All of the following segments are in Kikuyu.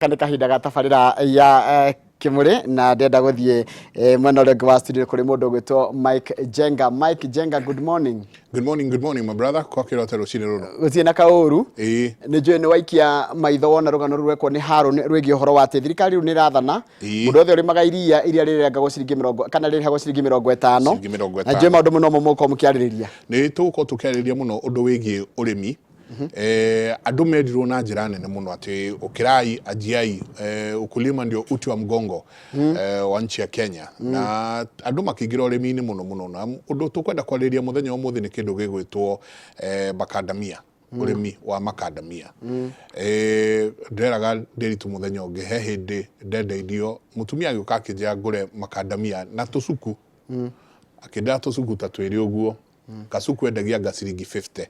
Gaka nĩ kahinda ga tabarĩra ya Kĩmũrĩ na ndĩrenda gũthiĩ mwena ũrĩa ũngĩ wa studio kũrĩ mũndũ ũgwĩtwo Mike Jenga. Mike Jenga, good morning. Good morning, my brother. Kwa kĩroto rũcinĩ rũrũ. Gũtirĩ na kaũru. Ĩĩ. Nĩ njũĩ nĩ waikia maitho wona rũgano rũu rwekwo nĩ Harũn rwĩgiĩ ũhoro wa atĩ thirikari rĩu nĩ ĩrathana mũndũ wothe ũrĩmaga iria iria rĩrengagwo ciringi mĩrongo kana rĩrĩhagwo ciringi 50. Ciringi mĩrongo Na njũĩ ĩtano. maũndũ mũno mũgũkorwo mũkĩarĩrĩria. Nĩ tũgũkorwo tũkĩarĩrĩria mũno ũndũ wĩgiĩ ũrĩmi. Andũ merirwo na njĩra nene mũno atĩ ũkĩrai anjiai, ukulima ndio uti wa mgongo wa nchi ya Kenya. Na andũ makĩingĩra ũrĩmi-inĩ mũno mũno, na ũndũ tũkwenda kwarĩrĩria mũthenya wa ũmũthĩ nĩ kĩndũ gĩgwĩtwo makandamia, ũrĩmi wa makandamia. Ndĩreraga Ndĩritũ mũthenya ũngĩ, he hĩndĩ ndendeirio mũtumia agĩũka akĩnjĩra ngũre makandamia na tũcuku, akĩndĩra tũcuku ta twĩrĩ ũguo. Kasuku endagia anga ciringi 50.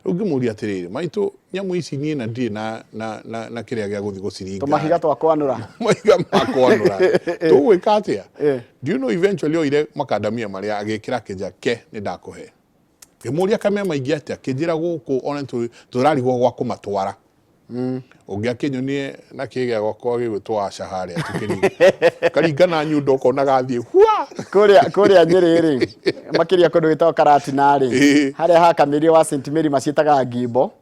Rĩu ngĩmũria atĩrĩrĩ, maitũ, nyamũ ici niĩ na ndirĩ na, na, na, na kĩrĩa gĩa gũthiĩ gũciringa. Tũmahiga twa kwanũra. Mahiga ma kwanũra. Tũgwĩka atĩa? Do you know eventually oire makandamia marĩa agĩkĩra akĩnjĩra ke nĩ ndakũhe. Ngĩmũria kamea maingĩ atĩa, akĩnjĩra gũkũ ona tũrarigwo gwa kũmatwara. Ũngĩ akĩnyonie na kĩgĩa gwakwa gĩgwĩtwo Asha harĩa tũkĩringa. Karinga na nyundo ũkona gathiĩ hua. Kũrĩa Nyĩrĩ rĩ, makĩria kũndũ gwĩtagwo Karatina rĩ, harĩa ha Kamĩria wa St Mary maciĩtaga ngimbo.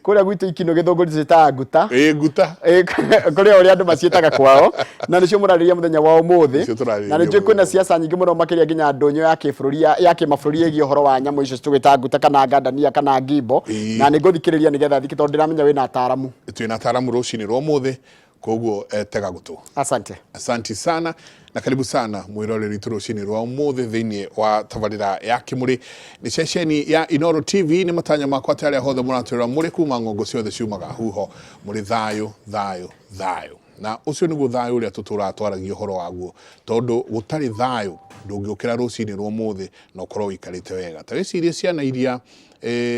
Kũrĩa gwitũ Ikinũ Gĩthũngũri tũciĩtaga nguta. Ĩĩ, nguta. Ĩĩ, kũrĩ ũrĩa andũ maciĩtaga kwao, na nĩcio mũrarĩrĩria mũthenya wa ũmũthĩ. Nĩcio tũrarĩrĩria Na nĩnjũĩ kwĩna mũthenya. siasa nyingĩ mũno makĩria nginya ndũnyũ ya kĩbũrũri ya kĩmabũrũri ĩgiĩ ũhoro wa nyamũ icio tũgĩta nguta kana ngandania kana ngimbo. Na nĩ ngũthikĩrĩria nĩgetha thike tondũ ndĩramenya wĩna ataaramu. Twĩna ataaramu rũcinĩ rwa ũmũthĩ, koguo tega gũtũ. Asante. Asanti sana na karibu sana mwĩroreri witũ rũcinĩ rwa ũmũthĩ thĩinĩ wa tabarĩra ya Kĩmũrĩ nĩ ceceni ya Inooro TV. Nĩ matanya makwa atĩ arĩa hothe mũratwĩrora mũrĩ kuma ng'ongo ciothe ciumaga huho mũrĩ thayũ thayũ thayũ, na ũcio nĩguo thayũ ũrĩa tũtũraga twaragia ũhoro waguo, tondũ gũtarĩ thayũ ndũngĩũkĩra rũcinĩ rwa ũmũthĩ na ũkorwo ũikarĩte wega. Ta wĩcirie ciana iria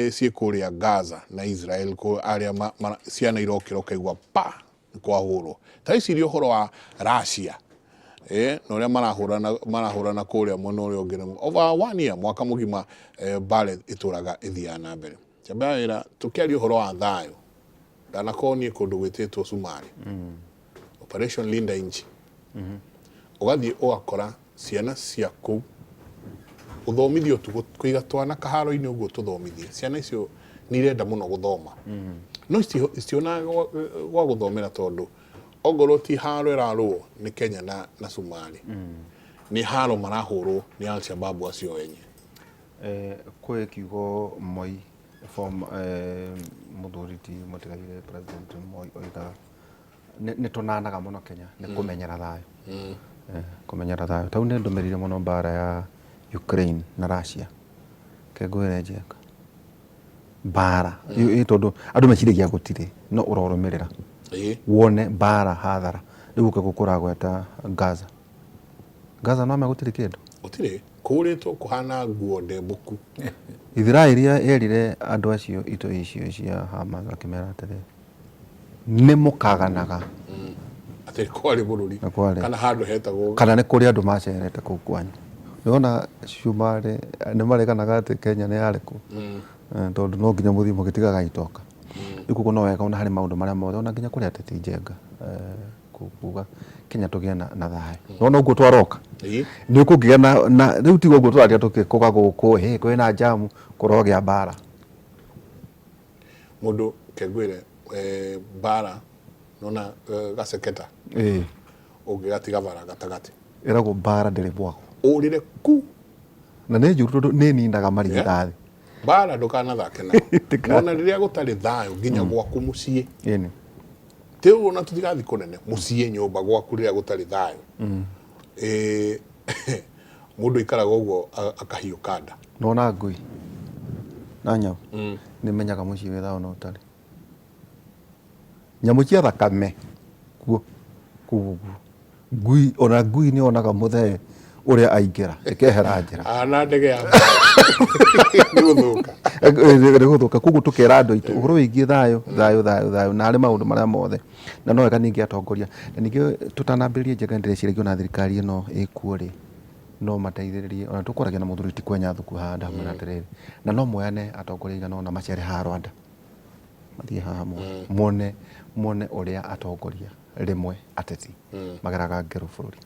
ciĩ kũrĩa Gaza na Israel, arĩa ciana irokĩra ũkaigua pa nĩ kwahũrwo. Ta wĩcirie ũhoro wa Russia na ũrĩa marahũrana kũrĩa mwena ũrĩa ũngĩ over one year, mwaka mũgima, mbara ĩtũraga ĩthiaga na mbere. Njamba ya wĩra, tũkĩaria ũhoro wa thayũ, ndanakorwo niĩ kũndũ gwĩtĩtwo Sumarĩ, Operation Linda Nchi, ũgathiĩ ũgakora ciana cia kũu gũthomithio tu, kũiga twana kaharo-inĩ ũguo tũthomithie ciana icio nĩ irenda mũno gũthoma, no citionaga gwa gũthomera, tondũ ongorwo ti haro ĩrarũo nĩ Kenya na Sumarĩ, nĩ haro marahũrwo nĩ Al-Shabaab acio enye. Kwĩ kiugo Moi form mũthuri ti mũtigaire President Moi oigaga nĩ tũnanaga mũno Kenya nĩ kũmenyera thayũ. Kũmenyera thayũ. Tau nĩ ndũmĩrĩire mũno mbara ya Ukraine na Russia. Reke ngwĩre Njenga, mbara ĩ tondũ andũ meciragia gũtirĩ, no ũrorũmĩrĩra wone mbara hathara. Rĩu ũke gũkũragweta Gaza. Gaza no ma gũtirĩ kĩndũ? Gũtirĩ. Kũhũrĩtwo kũhana nguo ndembũku. Isiraeli yerire andũ acio itoi icio cia Hamas akĩmera atĩrĩrĩ, nĩ mũkaganaga. Atĩ kwarĩ bũrũri Na kwarĩ. kana handũ hetagwo. Kana nĩ kũrĩ andũ macerete kũu kwanyu. Nĩwona cumarĩ nĩ mareganaga atĩ Kenya nĩ yarĩ kuo. Tondũ no nginya mũthiĩ mũgĩtigaga itoka. Rĩu koguo no wega ona harĩ maũndũ marĩa mothe ona nginya kũrĩ ateti Njenga kuga Kenya tũgĩe na thayũ. Nĩwona ũguo twaroka? Nĩ ũkũngĩgĩa na rĩu tiga ũguo tũraria tũkĩkũga gũkũ, hĩ kwĩna njamu, kũrogĩa mbara. Mũndũ kengwĩre mbara nona gaceketa ũngĩgatiga bara gatagatĩ. Ĩragwo mbara ndĩrĩ mwago. Ũrĩre ku. Na nĩ njũru tondũ nĩ ĩninaga marigithathi. Mbara ndũkanathake nayo. Nona rĩrĩa gũtarĩ thayũ nginya gwaku mũciĩ. Ĩni. Ti ũguo na tũtigathiĩ kũnene, mũciĩ nyũmba gwaku rĩrĩa gũtarĩ thayũ. Mũndũ aikaraga ũguo akahiũka nda. Nĩwona ngui na nyau nĩ menyaga mũciĩ wĩ thayũ na ũtarĩ. Nyamũ cia thakame kuo kũu ũguo. Ngui ona ngui nĩ yonaga mũthee ũrĩa aingĩra ĩkehera njĩra. Ahana ndege ya mbara. Nĩ gũthũka. Nĩ gũthũka. Koguo tũkera andũ aitũ ũhoro wĩgiĩ thayũ, thayũ, thayũ, thayũ na harĩ maũndũ marĩa mothe. Na no wega ningĩ atongoria. Na ningĩ tũtanambĩrĩria Njenga nĩ ndĩreciragia ona thirikari ĩno ĩkuo rĩ, no mateithĩrĩrie ona tũkwaragia na mũthuri ti Kwenya Thuku haha ndamwĩra atĩrĩrĩ, na no moyane atongoria aigana ũna macere haha Rwanda. Mathiĩ haha mone mone mone ũrĩa atongoria rĩmwe ateti mageraga ngero bũrũri.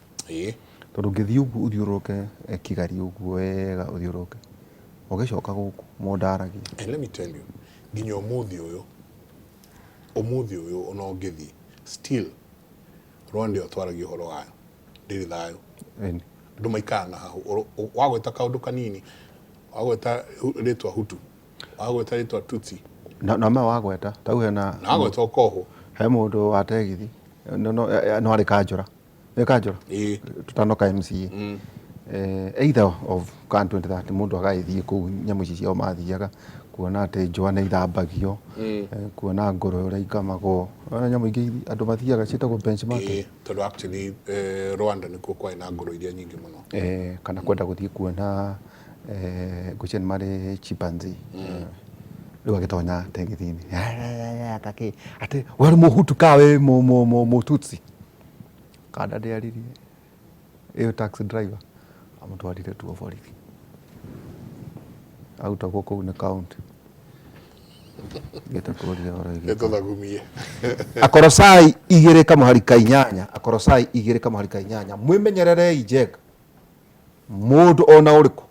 Tondũ ũngĩthiĩ ũguo ũthiũrũrũke Kigali ũguo wega, ũthiũrũrũke ũgĩcoka gũkũ mũndaragia. And let me tell you, nginya ũmũthĩ ũyũ, ũmũthĩ ũyũ ona ũngĩthiĩ still Rwanda ĩyo twaragia ũhoro wayo ndĩrĩ thayũ. Andũ maikaraga na hahũ. Wagweta kaũndũ kanini, wagweta rĩtwa Hutu, wagweta rĩtwa Tutsi, Na ma wagweta tau hena na wagweta ũkohwo. He mũndũ wa tegithi no arĩ kanjũra, nĩ kanjũra tũtanoka MCA, either of kan 2030, mũndũ agagĩthiĩ kũu nyamũ ici ciao mathiaga kuona atĩ njũa nĩ ithambagio, kuona ngũrwe ũrĩa ikamagwo, ona nyamũ ingĩ andũ mathiaga ciĩtagwo benchmarking. Ĩĩ, tondũ actually Rwanda nĩkuo kwarĩ na ngũrwe iria nyingĩ mũno. Kana kwenda gũthiĩ kuona, ngwĩciria nĩ marĩ chimpanzee. Rĩu agĩtonya tegithini kakĩ atĩ we nĩ Mũhutu ka wĩ Mũtutsi, kanda ndĩaririe ĩyo, taxi driver amũtwarire tuo borithi, arutagwo kũu nĩ county gĩte kũria ũhoro wĩgiĩ. Nĩtũthagumie. Akorosai 2:8, Akorosai 2:8: Mwĩmenyererei njenga, mũndũ ona ũrĩkũ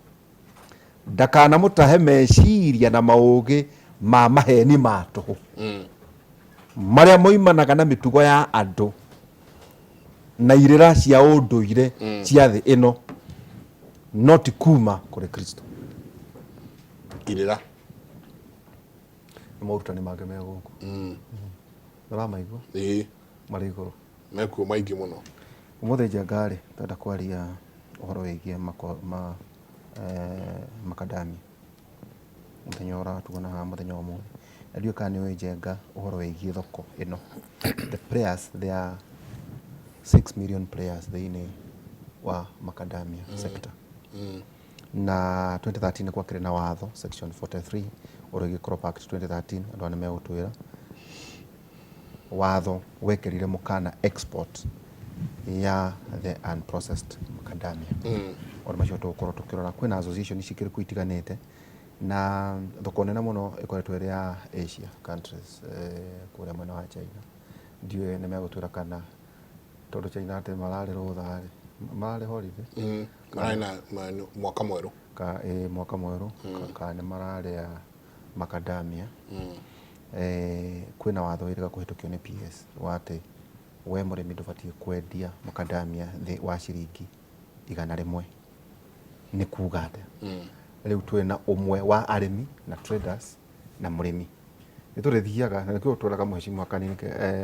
ndakanamũtahe meciria na maũgĩ ma maheni ma tũhũ marĩa moimanaga na mĩtugo ya andũ na irĩra cia ũndũire cia thĩ ĩno, no ti kuma kũrĩ Kristo. Irĩra. Nĩ morutani mangĩ me gũkũ ũramaigua marĩ igũrũ. Mekuo maingĩ mũno. Ũmũthĩ njenga rĩ, twenda kwaria ũhoro wĩgiĩ macadamia, mũthenya ũratuona haha mũthenya wa ũmũthĩ. Na ndiũĩ kana nĩ ũĩ njenga ũhoro wĩgiĩ thoko ĩno. The players, there are 6 million players thĩinĩ wa macadamia sector. Na 2013 nĩ gwakĩrĩ na watho section 43 ũrĩa ũgĩ Crop Act 2013, andũ aya nĩ megũtwĩra. Watho wekĩrire mũkana export ya the unprocessed macadamia. Maũndũ macio tũgũkorwo tũkĩrora kwĩna association cikĩrĩ kũ itiganĩte, na thoko nene mũno ĩkoretwo ĩrĩ ya Asia countries, kũrĩa mwena wa China. Ndiũĩ nĩ megũtwĩra kana tondũ China atĩ mararĩ rũtha rĩ, mararĩ holiday. Mararĩ na mwaka mwerũ. Ka mwaka mwerũ, kana nĩ mararĩa macadamia. Kwĩna watho wĩrĩga kũhĩtũkio nĩ PS wa atĩ we mũrĩmi ndũbatiĩ kwendia macadamia thĩ wa ciringi 100. Nĩ kuga atĩa? Rĩu twĩna ũmwe wa arĩmi na traders na mũrĩmi nĩ tũrĩthiaga na nĩkĩo twĩraga mheshimiwa Kanini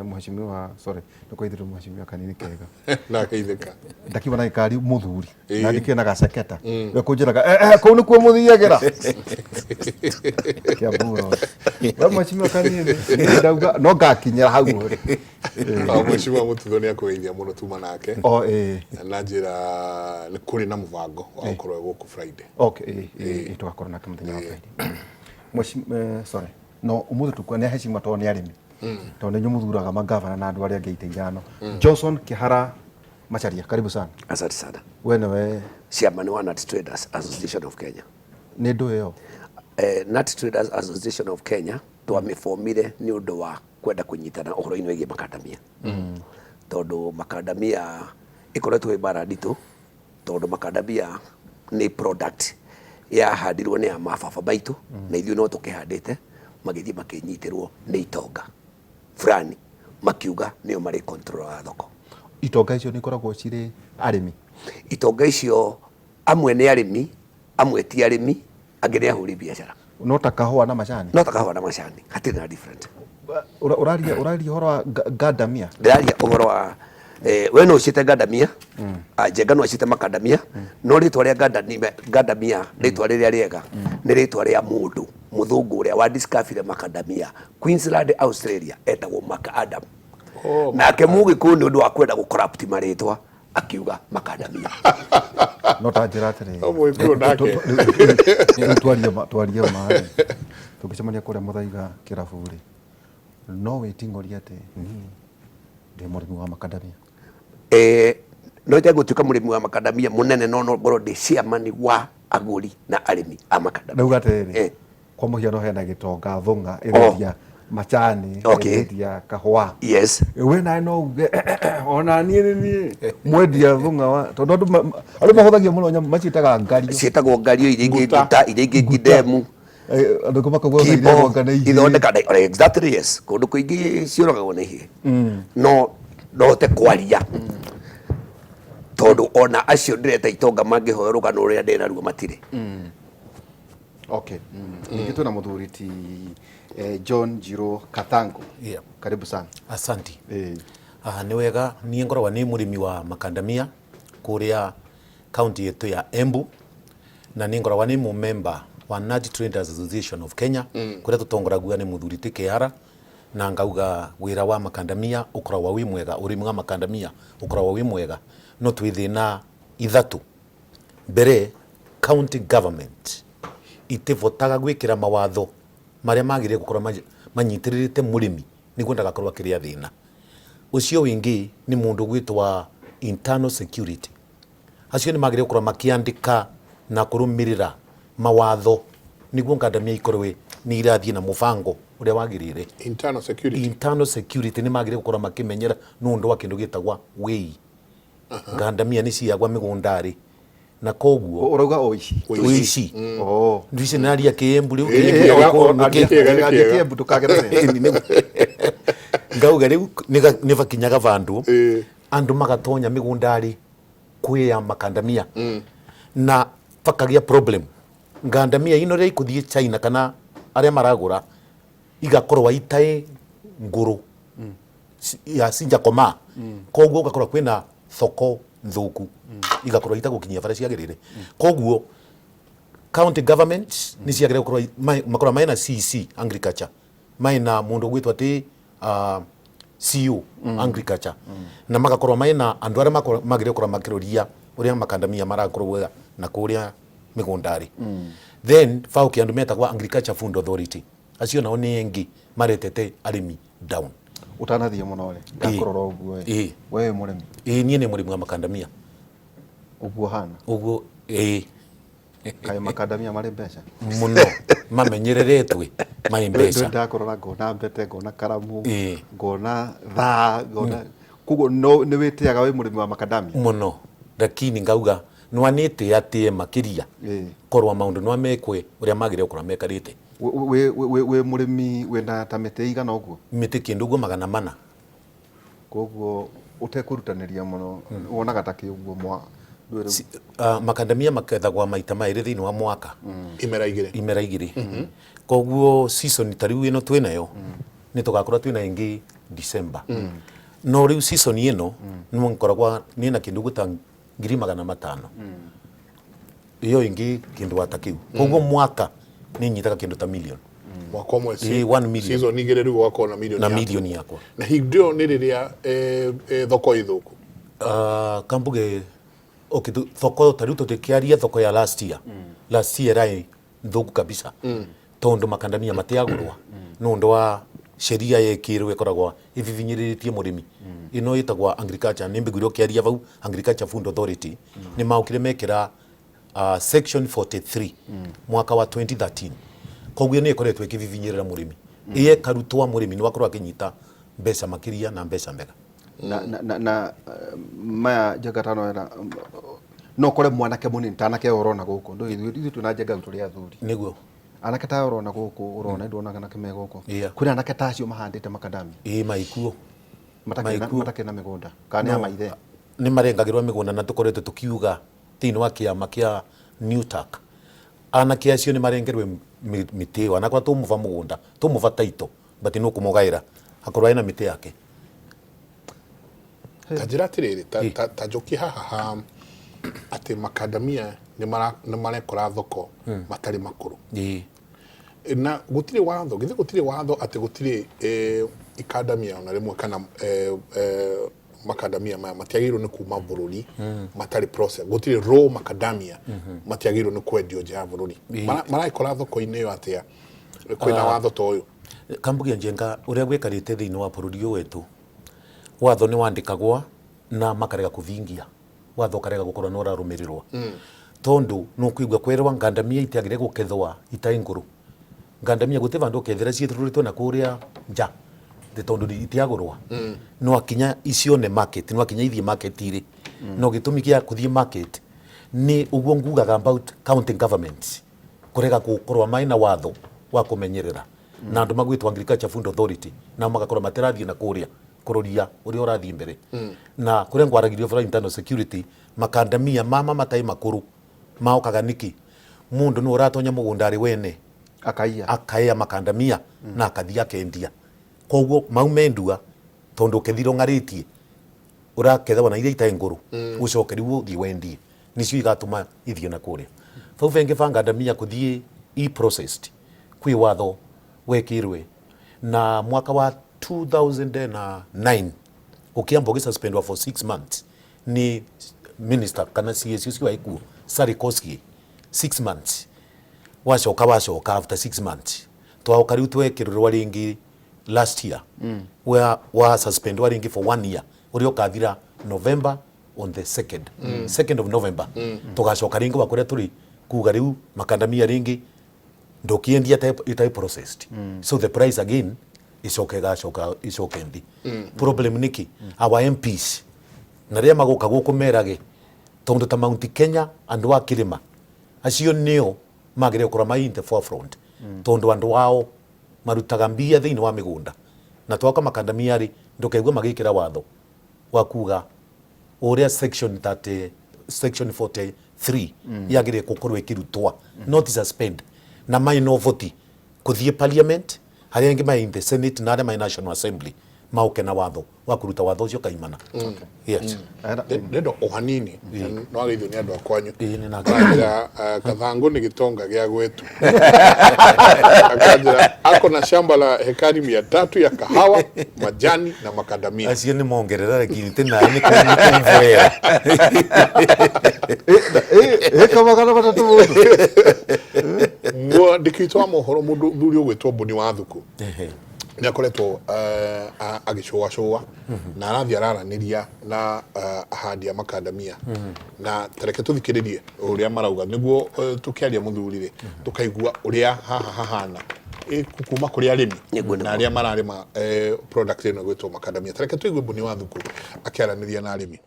mheshimiwa, sorry, nĩ kwaithĩrwo mheshimiwa Kanini kega. Na geithĩka. Ndakiuga na gĩkari mũthuri na ndikĩrĩ na gaceketa, we kũnjĩraga kũu nĩkuo mũthiagĩra Kiambu Road. We mheshimiwa Kanini, niĩ ndauga no ngakinyĩra hau ũrĩ. O, mheshimiwa Mũtitho nĩ akũgeithia mũno tuma nake. O ĩĩ. Na njĩra nĩ kũrĩ na mũbango wa gũkorwo gũkũ Friday. Okay, ĩĩ ĩĩ, tũgakorwo nake mũthenya wa Friday. Mheshimiwa, sorry, no ũmũthĩ tũkuo nĩ heshima tondũ nĩ arĩmi, tondũ nĩ inyuĩ mũthuraga magavana na andũ arĩa angĩ itĩ ithano. Johnson Kihara Macharia, karibu sana. Asante sana. We nĩwe Chairman wa Nut Traders Association of Kenya. Nĩ ndũ ĩyo? Nut Traders Association of Kenya twamĩbomire nĩ ũndũ wa kwenda kũnyitana ũhoro-inĩ wĩgiĩ makandamia, tondũ makandamia ĩkoretwo ĩ mbara nditũ, tondũ makandamia nĩ product yahandirwo nĩ mababa maitũ na ithuĩ no tũkĩhandĩte, magĩthiĩ makĩnyitĩrwo nĩ itonga fulani, makiuga nĩo marĩ control ya thoko. Itonga icio nĩ ikoragwo cirĩ arĩmi? Itonga icio amwe nĩ arĩmi, amwe ti arĩmi, angĩ nĩ ahũri biacara. No ta kahũa na macani? No ta kahũa na macani, hatirĩ na different. Ũraria ũhoro wa ngandamia? Ndĩraria ũhoro wa we no ũciĩte ngandamia, njenga no aciĩte makandamia, no rĩtwa rĩa ngandamia, rĩtwa rĩrĩa rĩega nĩ rĩtwa rĩa mũndũ mũthũngũ ũrĩa wa discovered makandamia Queensland, Australia, etagwo Macadam. Oh, nake mũgĩkũyũ nĩ ũndũ wa kwenda gũ corrupt marĩtwa akiuga makandamia. No ta njĩra atĩrĩrĩ. No mũgĩkũyũ nake. Rĩu twarie ma rĩ, tũngĩcemania kũrĩa Mũthaiga kĩrabu rĩ, no wĩting'orie atĩ niĩ ndĩ mũrĩmi wa makandamia? No njage gũtuĩka mũrĩmi wa makandamia mũnene, no ngorwo ndĩ chairman wa agũri na arĩmi a makandamia. Ndauga atĩrĩrĩ, kwa mũhiano hena gĩtonga thũng'a ĩrendia. Macani. Endia kahũa. Yes. We nawe no uge ona niĩ nĩ niĩ mwendia thung'a wa tondũ andũ andũ mahũthagia mũno nyamũ maciĩtaga ngario. Ciĩtagwo ngario, iria ingĩ Nguta. Nguta, iria ingĩ ngindemu. Andũ angĩ makauga ona Kimbo irĩagwo anga nĩ ihĩĩ. Ithondeka exactly, yes, kũndũ kũingĩ ciũragagwo na ihĩĩ. No no hote kwaria tondũ ona acio ndĩreta itonga mangĩhoya rũgano rũrĩa ndĩnaruo matirĩ. Okay. Ningĩ twĩna mũthuri ti John Njirũ Kathangu. Yeah. Karibu sana. Asanti. Ah, nĩ wega. Niĩ ngoragwo nĩ mũrĩmi wa makandamia kũrĩa kaunti yetu ya Embu, na nĩ ngoragwo nĩ mũmemba wa Nut Traders Association of Kenya, kũrĩa tũtongoragua nĩ mũthuri ti Kĩara, na ngauga wĩra wa makandamia ũkoragwo wĩ mwega, ũrĩmi wa makandamia ũkoragwo wĩ mwega, no twĩ thĩna ithatũ. Mbere, county government itivotaga gwĩkĩra mawatho marĩa magĩrĩire gũkorwo manyitĩrĩrĩte mũrĩmi nĩguo ndagakorwo akĩrĩa thĩna. Ũcio wĩngĩ nĩ mũndũ ũgwĩtwo internal security, acio nĩ magĩrĩire gũkorwo makĩandĩka na kũrũmĩrĩra mawatho nĩguo ngandamia ikorwo nĩ irathiĩ na mũbango ũrĩa wagĩrĩire. Internal security. Internal security nĩ magĩrĩire gũkorwo makĩmenyera nĩ ũndũ wa kĩndũ gĩtagwa wĩi. Ngandamia nĩ ciyagwa mĩgũnda rĩ, na koguo Ũrauga ũici? Ũici. Oh. Ndici naria kĩembu rĩu. Ĩĩ, nĩ kĩega, nĩ kĩega, nĩ Aria kĩega. Kĩembu ndũkagerere. Ngauga rĩu nĩ bakinyaga vandũ andũ magatonya mĩgũnda rĩ kwĩya makandamia, na bakagia problem ngandamia ino rĩa ikũthiĩ China kana arĩa maragũra igakorwo itaĩ ngũrũ ya cinjakoma, koguo ũgakora kwĩna thoko thũku, igakorwo itagũkinyia barĩa ciagĩrĩire. Koguo county government nĩ ciagĩrĩire gũkorwo makorwo mena CC agriculture, mena mũndũ ũgwĩtwo atĩ CEO agriculture, na magakorwo mena andũ arĩa magĩrĩire gũkorwo makĩroria ũrĩa makandamia marakorwo wega na kũrĩa mĩgũnda rĩ. Then bauki andũ metagwo Agriculture Food Authority, acio nao nĩ engĩ maretete arĩmi down. Ũtanathiĩ mũno rĩ, ndakũrora ũguo ĩ. We wĩ mũrĩmi? Ĩĩ, niĩ nĩ mũrĩmi wa makandamia. Ũguo hana? Ũguo, ĩĩ. Kaĩ makandamia marĩ mbeca? Mũno, mamenyereretwe marĩ mbeca. Ndakũrora ngona mbete, ngona karamu, ngona thaa, ngona koguo no nĩ wĩtĩaga wĩ mũrĩmi wa makandamia? Mũno, lakini ngauga nwanĩte atĩe makĩria korwa maũndũ no mekwe ũrĩa magĩrĩire gũkorwo mekarĩte. Wĩ mũrĩmi wĩna ta mĩtĩ igana ũguo? Mĩtĩ kĩndũ ũguo 400. Koguo ũtekũrutanĩria mũno wonaga ta kĩ ũguo mwa Makandamia makethagwa maita merĩ thĩinĩ wa mwaka. Imera igĩrĩ. Imera igĩrĩ. Koguo season ta rĩu ĩno twĩnayo nĩ tũgakorwo twĩna ĩngĩ December, no rĩu season ĩno nĩ ngoragwa nĩna kĩndũ ũguo ta 500,000, ĩyo ĩngĩ kĩndũ wata kĩu. Koguo mwaka nĩ nyitaga kĩndũ ta million. Mwaka ũmwe. 1 million. Season igĩrĩ rĩu ũgakorwo na milioni na yaku. Milioni yakwa. Na hĩndĩ ĩyo nĩ rĩrĩa thoko ĩ thũku? Kambuge okay, thoko ta rĩu tũtĩkĩaria thoko ya last year. Last year ĩraĩ thũku kabisa, tondũ makandamia matiagũrwa nĩ ũndũ wa sheria yekĩrwo ĩkoragwo ĩvivinyĩrĩrĩtie mũrĩmi, ĩno ĩtagwo agriculture, nĩ mbiguire ũkĩaria vau, Agriculture Food Authority nĩ maũkire mekĩra section 43 mwaka wa 2013. Koguo nĩ ĩkoretwo ĩkĩvivinyĩrĩra mũrĩmi, ĩyekarutwa mũrĩmi nĩ wakorwo akĩnyita mbeca makĩria na mbeca mbega. Na maya Njenga tano ena no kore mwanake mũnini ta anake aya ũrona gũkũ. Ndũĩ ithuĩ twĩna Njenga tũrĩ athuri. Nĩguo. Anake ta aya ũrona gũkũ, ũrona ndũrona anake me gũkũ? Yeah. Kwĩna anake ta acio mahandĩte makadamia? Ĩĩ, maikuo. Matakĩrĩ na Maikuo. Matakĩrĩ na mĩgũnda kana nĩ a maithe? Nĩ marengagĩrwo mĩgũnda, na tũkoretwo tũkiuga thĩinĩ wa kĩama kĩa NewTAC anake acio nĩ marengerwe mĩtĩ ĩyo, anakorwo tũmũba mũgũnda, tũmũba taito, but nĩ ũkũmũgaĩra akorwo ena mĩtĩ yake. Ta njĩra atĩrĩrĩ, ta njokie haha ha atĩ makandamia nĩ marekora thoko matarĩ makũrũ. Na gũtirĩ watho, githĩ gũtirĩ watho atĩ gũtirĩ ikandamia ona rĩmwe kana makandamia maya matiagĩrĩirwo nĩ kuma bũrũri matarĩ process, gũtirĩ raw macadamia matiagĩrĩirwo nĩ kwendio nja ya bũrũri? Maraikora thoko-inĩ ĩyo atĩa kwĩna watho ta ũyũ? Kambugia Njenga, ũrĩa gwĩkarĩte thĩinĩ wa bũrũri ũyũ wetũ, watho nĩ wandĩkagwa na makarega kũthingia watho, ũkarega gũkorwo nĩ ũrarũmĩrĩrwo, tondũ nĩ ũkũigua kwerwa ngandamia itiagĩrĩire gũkethwa itarĩ ngũrũ. Ngandamia guti vandu ukethira ciithururitwe na kuria nja Nĩ tondu itiagurwa no akinya icione market, no akinya ithie market iri no gitumi gia kuthie market ni uguo ngugaga about county governments kurega gukorwa mai na watho wa kumenyerera na andu magwitwo Agriculture Food Authority nao magakorwo matirathie na kuria kuroria uria urathie mbere na kuria ngwaragirio for internal security. Makandamia mama matai makuru maokaga niki mundu ni uratonya mugunda ari wene akaiya akaiya makandamia na akathia akendia. Koguo mau mendua tondu ukethira ung'aritie uraketha na iria itai nguru, ucoke riu uthie wendie, nicio igatuma ithie na kuria vau vengi va ngandamia kuthie i processed. Kwi watho wekirwe na mwaka wa 2009 ukiamba ugisuspendwa for 6 months ni minister kana CS ucio waikuo Sarikoski. 6 months wacoka wacoka after 6 months twaoka riu twekirurwa ringi last year wa suspendwa ringi for one year uria ukathira November on the 2nd of November. Tugacoka ringi wa kuria turi kuga riu makandamia ringi ndukiendia itai processed, so the price again icoke igacoka icoke nthi. Problem niki our MPs na ria maguka guku merage tondu ta Mount Kenya andu a kirima acio nio magire gukorwo mai in the forefront tondu andu ao marutaga mbia thiini wa migunda na twaka makandamia ri ndukeigua magikira watho wa kuga uria section 30 section 43 yagire gukorwo ikirutwa, not suspend, na mai no voti kuthie parliament haria angi mai in the Senate na aria mai National Assembly mauke na watho wa kuruta watho ucio kaimana, yes. Ndendo o hanini no ageithio nĩ andũ a kwanyu. Ĩĩ, nĩ nake. Aranjĩra, Kathangu nĩ gĩtonga gĩa gwetu. Akanjĩra ako na shamba la hekari 300 ya kahawa, majani na makadamia. Acio nĩ mongerera lakini ti naĩ nĩ kumvoera. Ĩka 300 mũndũ. Mwandĩki witũ wa mohoro mũndũ thuri ũgwĩtwo Mbũni wa Thuku nĩ akoretwo agĩcũacũa na arathiĩ araranĩria na ahandi a makandamia na tareke tũthikĩrĩrie ũrĩa marauga nĩguo tũkĩaria mũthuri rĩ tũkaigua ũrĩa haha hahana kuma kũrĩ arĩmi na arĩa mararĩma product ĩno ĩgwĩtwo makandamia. Tareke tũigue Mbũni wa Thuku akĩaranĩria na arĩmi.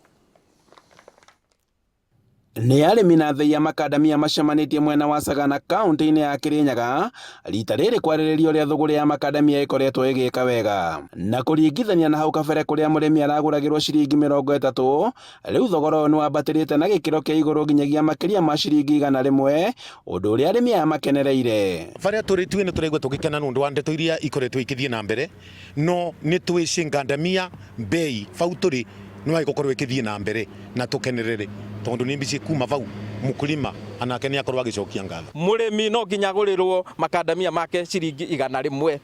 Nĩ arĩmi na thei ya makandamia macemanĩtie mwena wa Sagana kaunti-inĩ ya Kirinyaga rita rĩrĩ kwarĩrĩria ũrĩa thũgũrĩ ya makandamia ĩkoretwo ĩgĩka wega na kũringithania na hau kabere kũrĩa mũrĩmi aragũragĩrwo ciringi 30. Rĩu thogora ũyũ nĩ wambatĩrĩte na gĩkĩro kĩa igũrũ nginyagia makĩria ma ciringi 100, ũndũ ũrĩa arĩmi aya makenereire. Baria tũrĩ tuĩ nĩ tũraigua tũgĩkena nĩ ũndũ wa ndeto iria ikoretwo ikĩthiĩ na mbere no nĩ twĩci ngandamia mbei bau tũrĩ nĩ wagĩgũkorwo ĩkĩthiĩ na mbere na tũkenerere tondu nĩ mbici kuma vau mukulima anake nĩ akorwo agĩcokia ngatho. Mũrĩmi no nginya agũrĩrwo makandamia make ciringi 100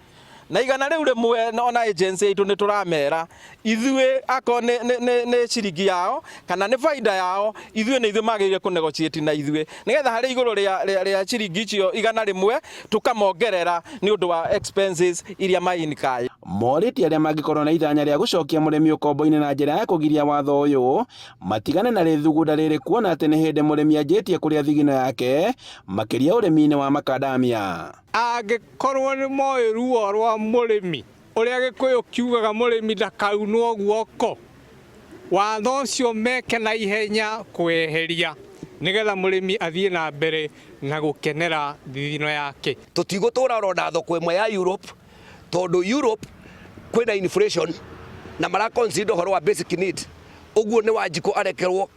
na igana rĩu rĩmwe ona agency itũ nĩ tũramera ithuĩ akorwo nĩ ciringi yao kana nĩ baida yao ithuĩ nĩ ithuĩ magĩrĩire kũ negotiate na ithuĩ nĩgetha harĩ igũrũ rĩa ciringi icio 100 tũkamongerera nĩ ũndũ wa expenses iria mainikaĩ. Morĩtie arĩa mangĩkorwo na itanya rĩa gũcokia mũrĩmi ũkombo-inĩ na njĩra ya kũgiria watho ũyũ matigane na rĩthugunda rĩrĩ kuona atĩ nĩ hĩndĩ mũrĩmi anjĩtie kũrĩa thigino yake makĩria ũrĩmi-inĩ wa makandamia. Angĩkorwo nĩ moĩ ruo rwa mũrĩmi ũrĩa Gĩkũyũ kiugaga mũrĩmi ndakaunwo guoko, watho ũcio meke na ihenya kweheria nĩgetha mũrĩmi athiĩ na mbere na gũkenera thithino yake. Tũtigũtũra oro na thoko ĩmwe ya Europe tondũ Europe kwĩna inflation na mara consider ũhoro wa basic need. Ũguo nĩ Wanjikũ arekerwo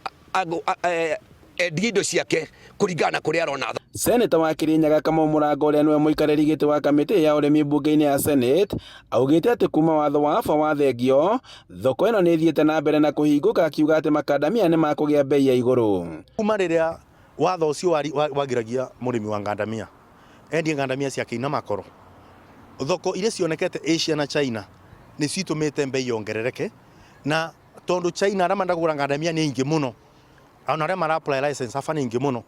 endie indo ciake kũringana na kũrĩa arona. Seneta wa Kirinyaga Kamau Mũrango ũrĩa nĩwe mũikarĩri gĩtĩ wa kamĩtĩ ya ũrĩmi mbunge-inĩ ya Senate augĩte atĩ kuma watho wa AFA wathengio thoko ĩno nĩ ĩthiĩte na mbere na kũhingũka, akiuga atĩ makandamia nĩ makũgĩa bei ya igũrũ. Kuma rĩrĩa watho ũcio wagiragia mũrĩmi wa ngandamia endie ngandamia ciake ina makoro, thoko iria cionekete Asia na China nĩ citũmĩte bei yongerereke, na tondũ China arĩa marenda kũgũra ngandamia nĩ aingĩ mũno, ona arĩa mara apply license aba nĩ aingĩ mũno.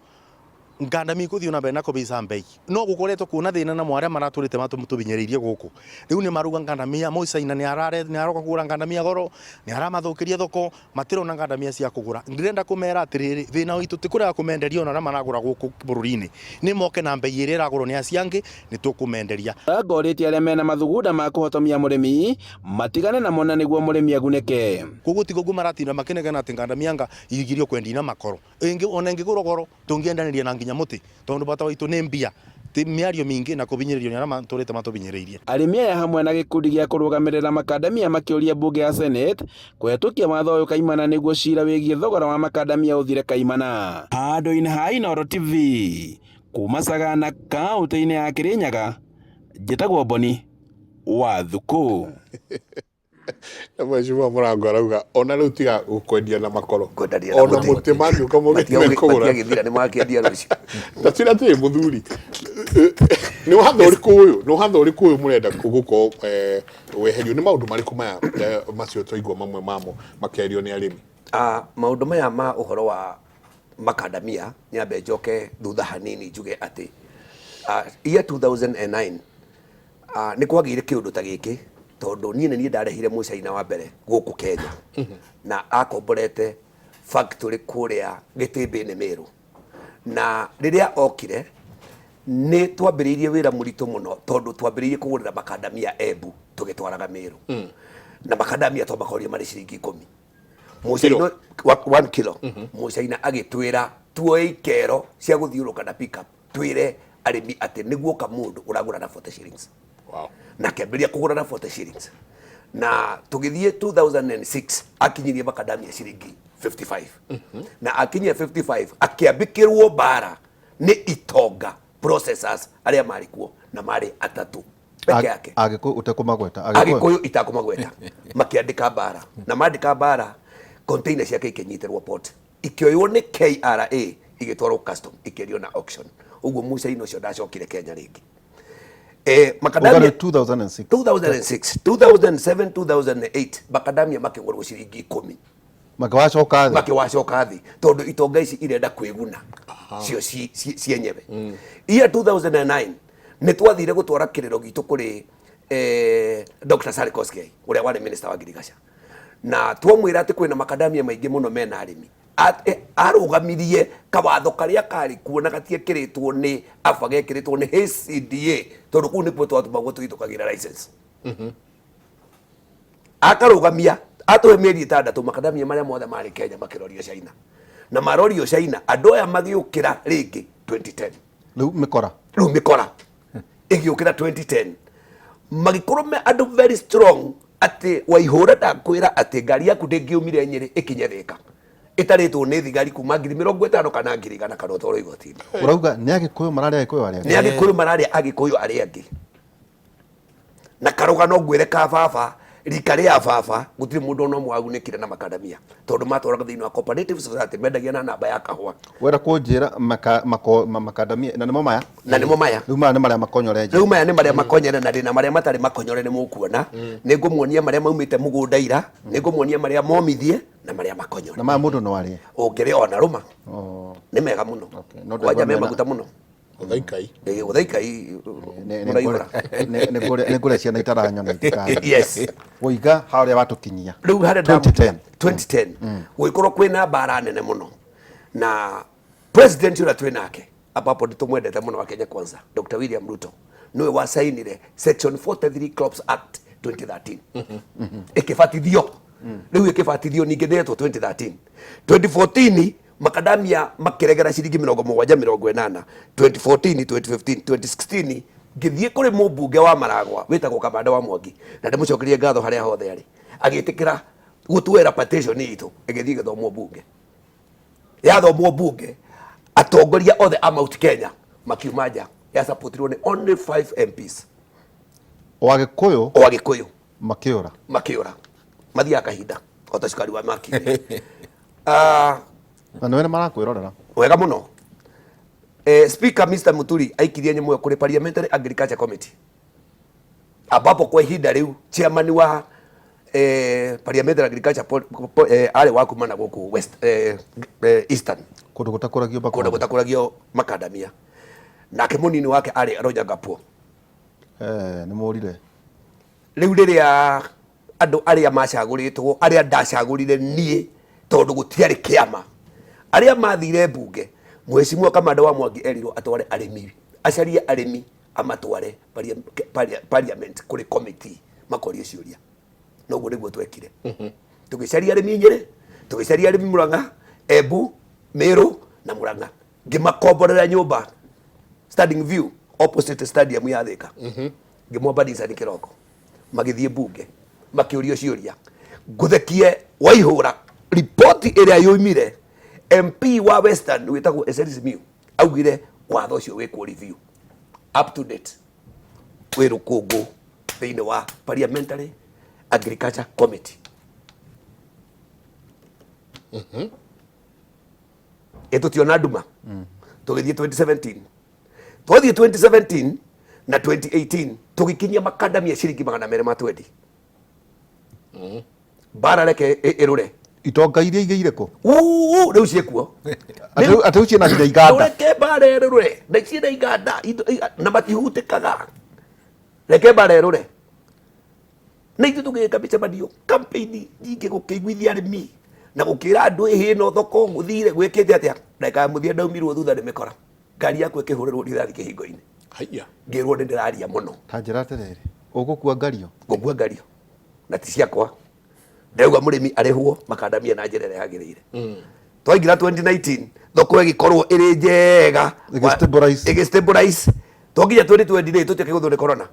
Ngandamia ikũthiĩ na mbere na kũbica mbei no gũkoretwo kuona thĩna na mwarĩa maratũrĩte matũbinyĩrĩirie gũkũ rĩu nĩ maruga ngandamia mũcaina nĩ aroka kũgũra ngandamia goro nĩ aramathũkĩria thoko matirona ngandamia cia kũgũra ndĩrenda kũmera atĩrĩrĩ thĩna witũ ti kũrega kũmenderia ona arĩa maragũra gũkũ bũrũri-inĩ nĩ moke na mbei ĩrĩa ĩragũrwo nĩ acio angĩ nĩ tũkũmenderia. Ngorĩtie arĩa mena mathugunda ma kũhotomia mũrĩmi matigane namo na nĩguo mũrĩmi agunĩke. Koguo tiga ũguo maratinda makĩnegena atĩ ngandamia anga igirio kwendia na makoro ĩngĩ ona ĩngĩgũrwo goro tũngĩendanĩria na nginya mũtĩ tondũ bata waitũ nĩ mbia ti mĩario mĩingĩ na kũbinyĩrĩrio nĩ arĩa matũrĩte matũbinyĩrĩirie. Arĩmi aya hamwe na gĩkundi gĩa kũrũgamĩrĩra makandamia makĩũria mbunge ya Senate kũhetũkia watho ũyũ kaimana nĩguo cira wĩgiĩ thogora wa makandamia ũthire kaimana. Handũ-inĩ ha Inooro TV, kuma Sagana kaũntĩ-inĩ ya Kĩrĩnyaga, njĩtagwo Boni wa Thukũ. Na mheshimiwa Mũrango arauga ona rĩu tiga gũkwendia na makoro Kwendanĩria na ona mũtĩ. mũtĩ mangĩũka Matiagĩ- mekũgũra matiagĩthira nĩ makĩendia rũciũ ta twĩra atĩrĩ mũthuri nĩ watho ũrĩkũ ũyũ nĩ watho ũrĩkũ ũyũ mũrenda gũkorwo weherio nĩ maũndũ marĩkũ maya macio twaigua mamwe mamo makĩario nĩ arĩmi? Maũndũ maya ma ũhoro wa makandamia nyambe njoke thutha hanini njuge atĩ year 2009 nĩ kwagĩire kĩũndũ ta gĩkĩ tondũ niĩ nĩ niĩ ndarehire mũcaina wa mbere gũkũ Kenya na akomborete factory kũrĩa Gĩtĩmbĩ-inĩ Meru na rĩrĩa okire nĩ twambĩrĩirie wĩra mũritũ mũno tondũ twambĩrĩirie kũgũrĩra makandamia Embu tũgĩtwaraga Meru na makandamia twamakorire marĩ ciringi 10 Mũcaina 1 kilo. Mũcaina agĩtwĩra tuoe ikero cia gũthiũrũka na pick up twĩre arĩmi atĩ nĩguoka mũndũ ũragũra na 40 shillings. Wow. Na akĩambĩrĩria kũgũra na 40 shillings na tũgĩthiĩ 2006 akinyirie makadamia ciringi 55 na akinyia 55 akĩambĩkĩrwo mbara nĩ itonga processors arĩa marĩ kuo na marĩ atatũ peke yake. Agĩkũyũ ũtekũmagweta? Agĩkũyũ itakũmagweta makĩandĩka mbara na mandĩka mbara container ciake ikĩnyitĩrwo port ikĩoywo nĩ KRA igĩtwarwo custom ikĩendio na auction. Ũguo mũcaina ũcio ndacokire Kenya rĩngĩ. Makadamia 2006 2006 2007 2008 makadamia makĩgũrwo ciringi 10 makĩwacoka thĩ. Makĩwacoka thĩ tondũ itonga ici irenda kwĩguna cio cienyewe. Year 2009 nĩ twathire gũtwara kĩrĩro gitũ kũrĩ Dr. Sally Kosgei ũrĩa warĩ minister wa ngirigaca na twamwĩra atĩ kwĩna makadamia maingĩ mũno mena arĩmi. Arũgamirie kawatho karĩa karĩ kuo na gatiekĩrĩtwo nĩ AFA gekĩrĩtwo nĩ HCDA tondũ kũu nĩkuo twatũmagwo tũthiĩ tũkagĩra license. Akarũgamia atũhe mĩeri 6 makadamia marĩa mothe marĩ Kenya makĩrorio China na marorio China andũ aya magĩũkĩra rĩngĩ 2010. Rĩu mĩkora. Rĩu mĩkora ĩgĩũkĩra 2010 magĩkorwo me andũ very strong atĩ Waihũra ndakwĩra atĩ ngari yaku ndĩngĩumire Nyĩrĩ ĩkinye Thĩka ĩtarĩtwo nĩ thigari kuma 50,000 kana 100,000 kana ũtwarwo igoti-inĩ. Ũrauga nĩ Agĩkũyũ mararĩa Agĩkũyũ arĩa angĩ? Nĩ Agĩkũyũ mararĩa Agĩkũyũ arĩa angĩ. Na karũgano ngwĩre ka baba rika rĩa baba gũtirĩ mũndũ ona ũmwe wagunĩkire na makadamia tondũ matwaraga thĩinĩ wa cooperative society mendagia na namba ya kahũa. Wenda kũnjĩra makadamia na nĩmo maya? Na nĩmo maya. Rĩu maya nĩ marĩa makonyore nje. Rĩu maya nĩ marĩa makonyore na ndĩna marĩa matarĩ makonyore nĩ mũkuona. Nĩ ngũmuonia marĩa maumĩte mũgũnda ira, nĩ ngũmuonia marĩa momithie na marĩa makonyore. Na maya mũndũ no arĩe? Ũngĩrĩa ona rũma. Nĩ mega mũno. Kwanja me maguta mũno. Gũthaikai. Gũthaikai mũraihũra. Nĩ ngũrĩa ciana itaranyona itikana. Yes. Waiga harĩa watũkinyia. Rĩu harĩa 2010. 2010 gũgĩkorwo kwĩna mbara nene mũno na president ũrĩa twĩ nake ambapo nĩtũmwendete mũno wa Kenya Kwanza Dr. William Ruto nĩwe wasainire Section 43 Crops Act 2013 ĩkĩbatithio. Rĩu ĩkĩbatithio ningĩ nĩyetwo 2013 2014 makadamia makĩregera ciringi 70 80 2014 2015 2016 ngĩthiĩ kũrĩ mũmbunge wa Maragwa wĩtagwo Kamanda wa Mwangi na ndĩmũcokerie ngatho harĩa hothe arĩ agĩtĩkĩra gũtuĩra petition itũ ĩgĩthiĩ ĩgĩthomwo mbunge. Yathomwo mbunge atongoria othe a Mount Kenya makiuma nja yasapotirwo nĩ only 5 MPs. O Agĩkũyũ? O Agĩkũyũ. Makĩũra? Makĩũra. Mathiaga kahinda o ta cukari wa makiri. Na nĩwe nĩ marakwĩrorera. Wega mũno. Speaker Mr. Muturi aikirie nyamũ ĩyo kũrĩ Parliamentary Agriculture Committee ambapo kwa ihinda rĩu chairman wa Parliamentary Agriculture arĩ wa kuma na gũkũ West Eastern. Kũndũ gũtakũragio Kũndũ makondo. Gũtakũragio makandamia. Nake mũnini wake arĩ Roger Gapuo. Eh, nĩ mũrire. Rĩu rĩrĩa andũ arĩa macagũrĩtwo, arĩa ndacagũrire niĩ tondũ gũtiarĩ kĩama, arĩa mathire mbunge, Mheshimiwa Kamanda wa Mwangi erirwo atware arĩmi, acarie arĩmi amatware parliament kũrĩ committee makorie ciũria. Noguo nĩguo twekire. Tũgĩcaria arĩmi Nyĩrĩ, tũgĩcaria arĩmi Murang'a, Embu, Meru na Murang'a, ngĩmakomborera nyũmba standing view opposite stadium ya Thika, ngĩmwamba Nissan kĩroko, magĩthiĩ mbunge makĩũrio ciũria. Ngũthekie waihũra ripoti ĩrĩa yoimire, MP wa Western wĩtagwo Eseli Simiyu augire watho ũcio wĩkwo review. Up to date wĩ rũkũngũ thĩinĩ wa Parliamentary Agriculture Committee. Ĩ tũtiona nduma. Tũgĩthiĩ 2017, twathiĩ 2017 na 2018 tũgĩkinyia makandamia ciringi 220. Mbara reke ĩrũre. Itonga iria igĩire kũ? Uu, rĩu ciĩkuo. Atĩ rĩu ciĩna nginya iganda. Reke mbara ĩrũre na ciĩna iganda na matihutĩkaga. Reke mbara ĩrũre. Na ithuĩ tũgĩka mĩcemanio, campaign nyingĩ, gũkĩiguithia arĩmi na gũkĩra andũ ĩhĩ ĩno thoko gũthire gwĩkĩte atĩa. Ndagĩka ya mũthia ndaumirwo thutha nĩ mĩkora, ngari yakwa ĩkĩhũrĩrwo rithathi kĩhingo-inĩ. Haiya. Ngĩrwo nĩ ndĩraria mũno. Ta njĩra atĩrĩrĩ, ũgũkua ngario? Ngũkua ngario na ti ciakwa. Ndĩrauga mũrĩmi arĩhwo makandamia na njĩra ĩrĩa yagĩrĩire. Twaingĩra 2019, thoko ĩgĩkorwo ĩrĩ njega. Ĩgĩ-stabilize. Ĩgĩ-stabilize. Twakinya 2020 rĩ, tũtiakĩgũthwo nĩ corona.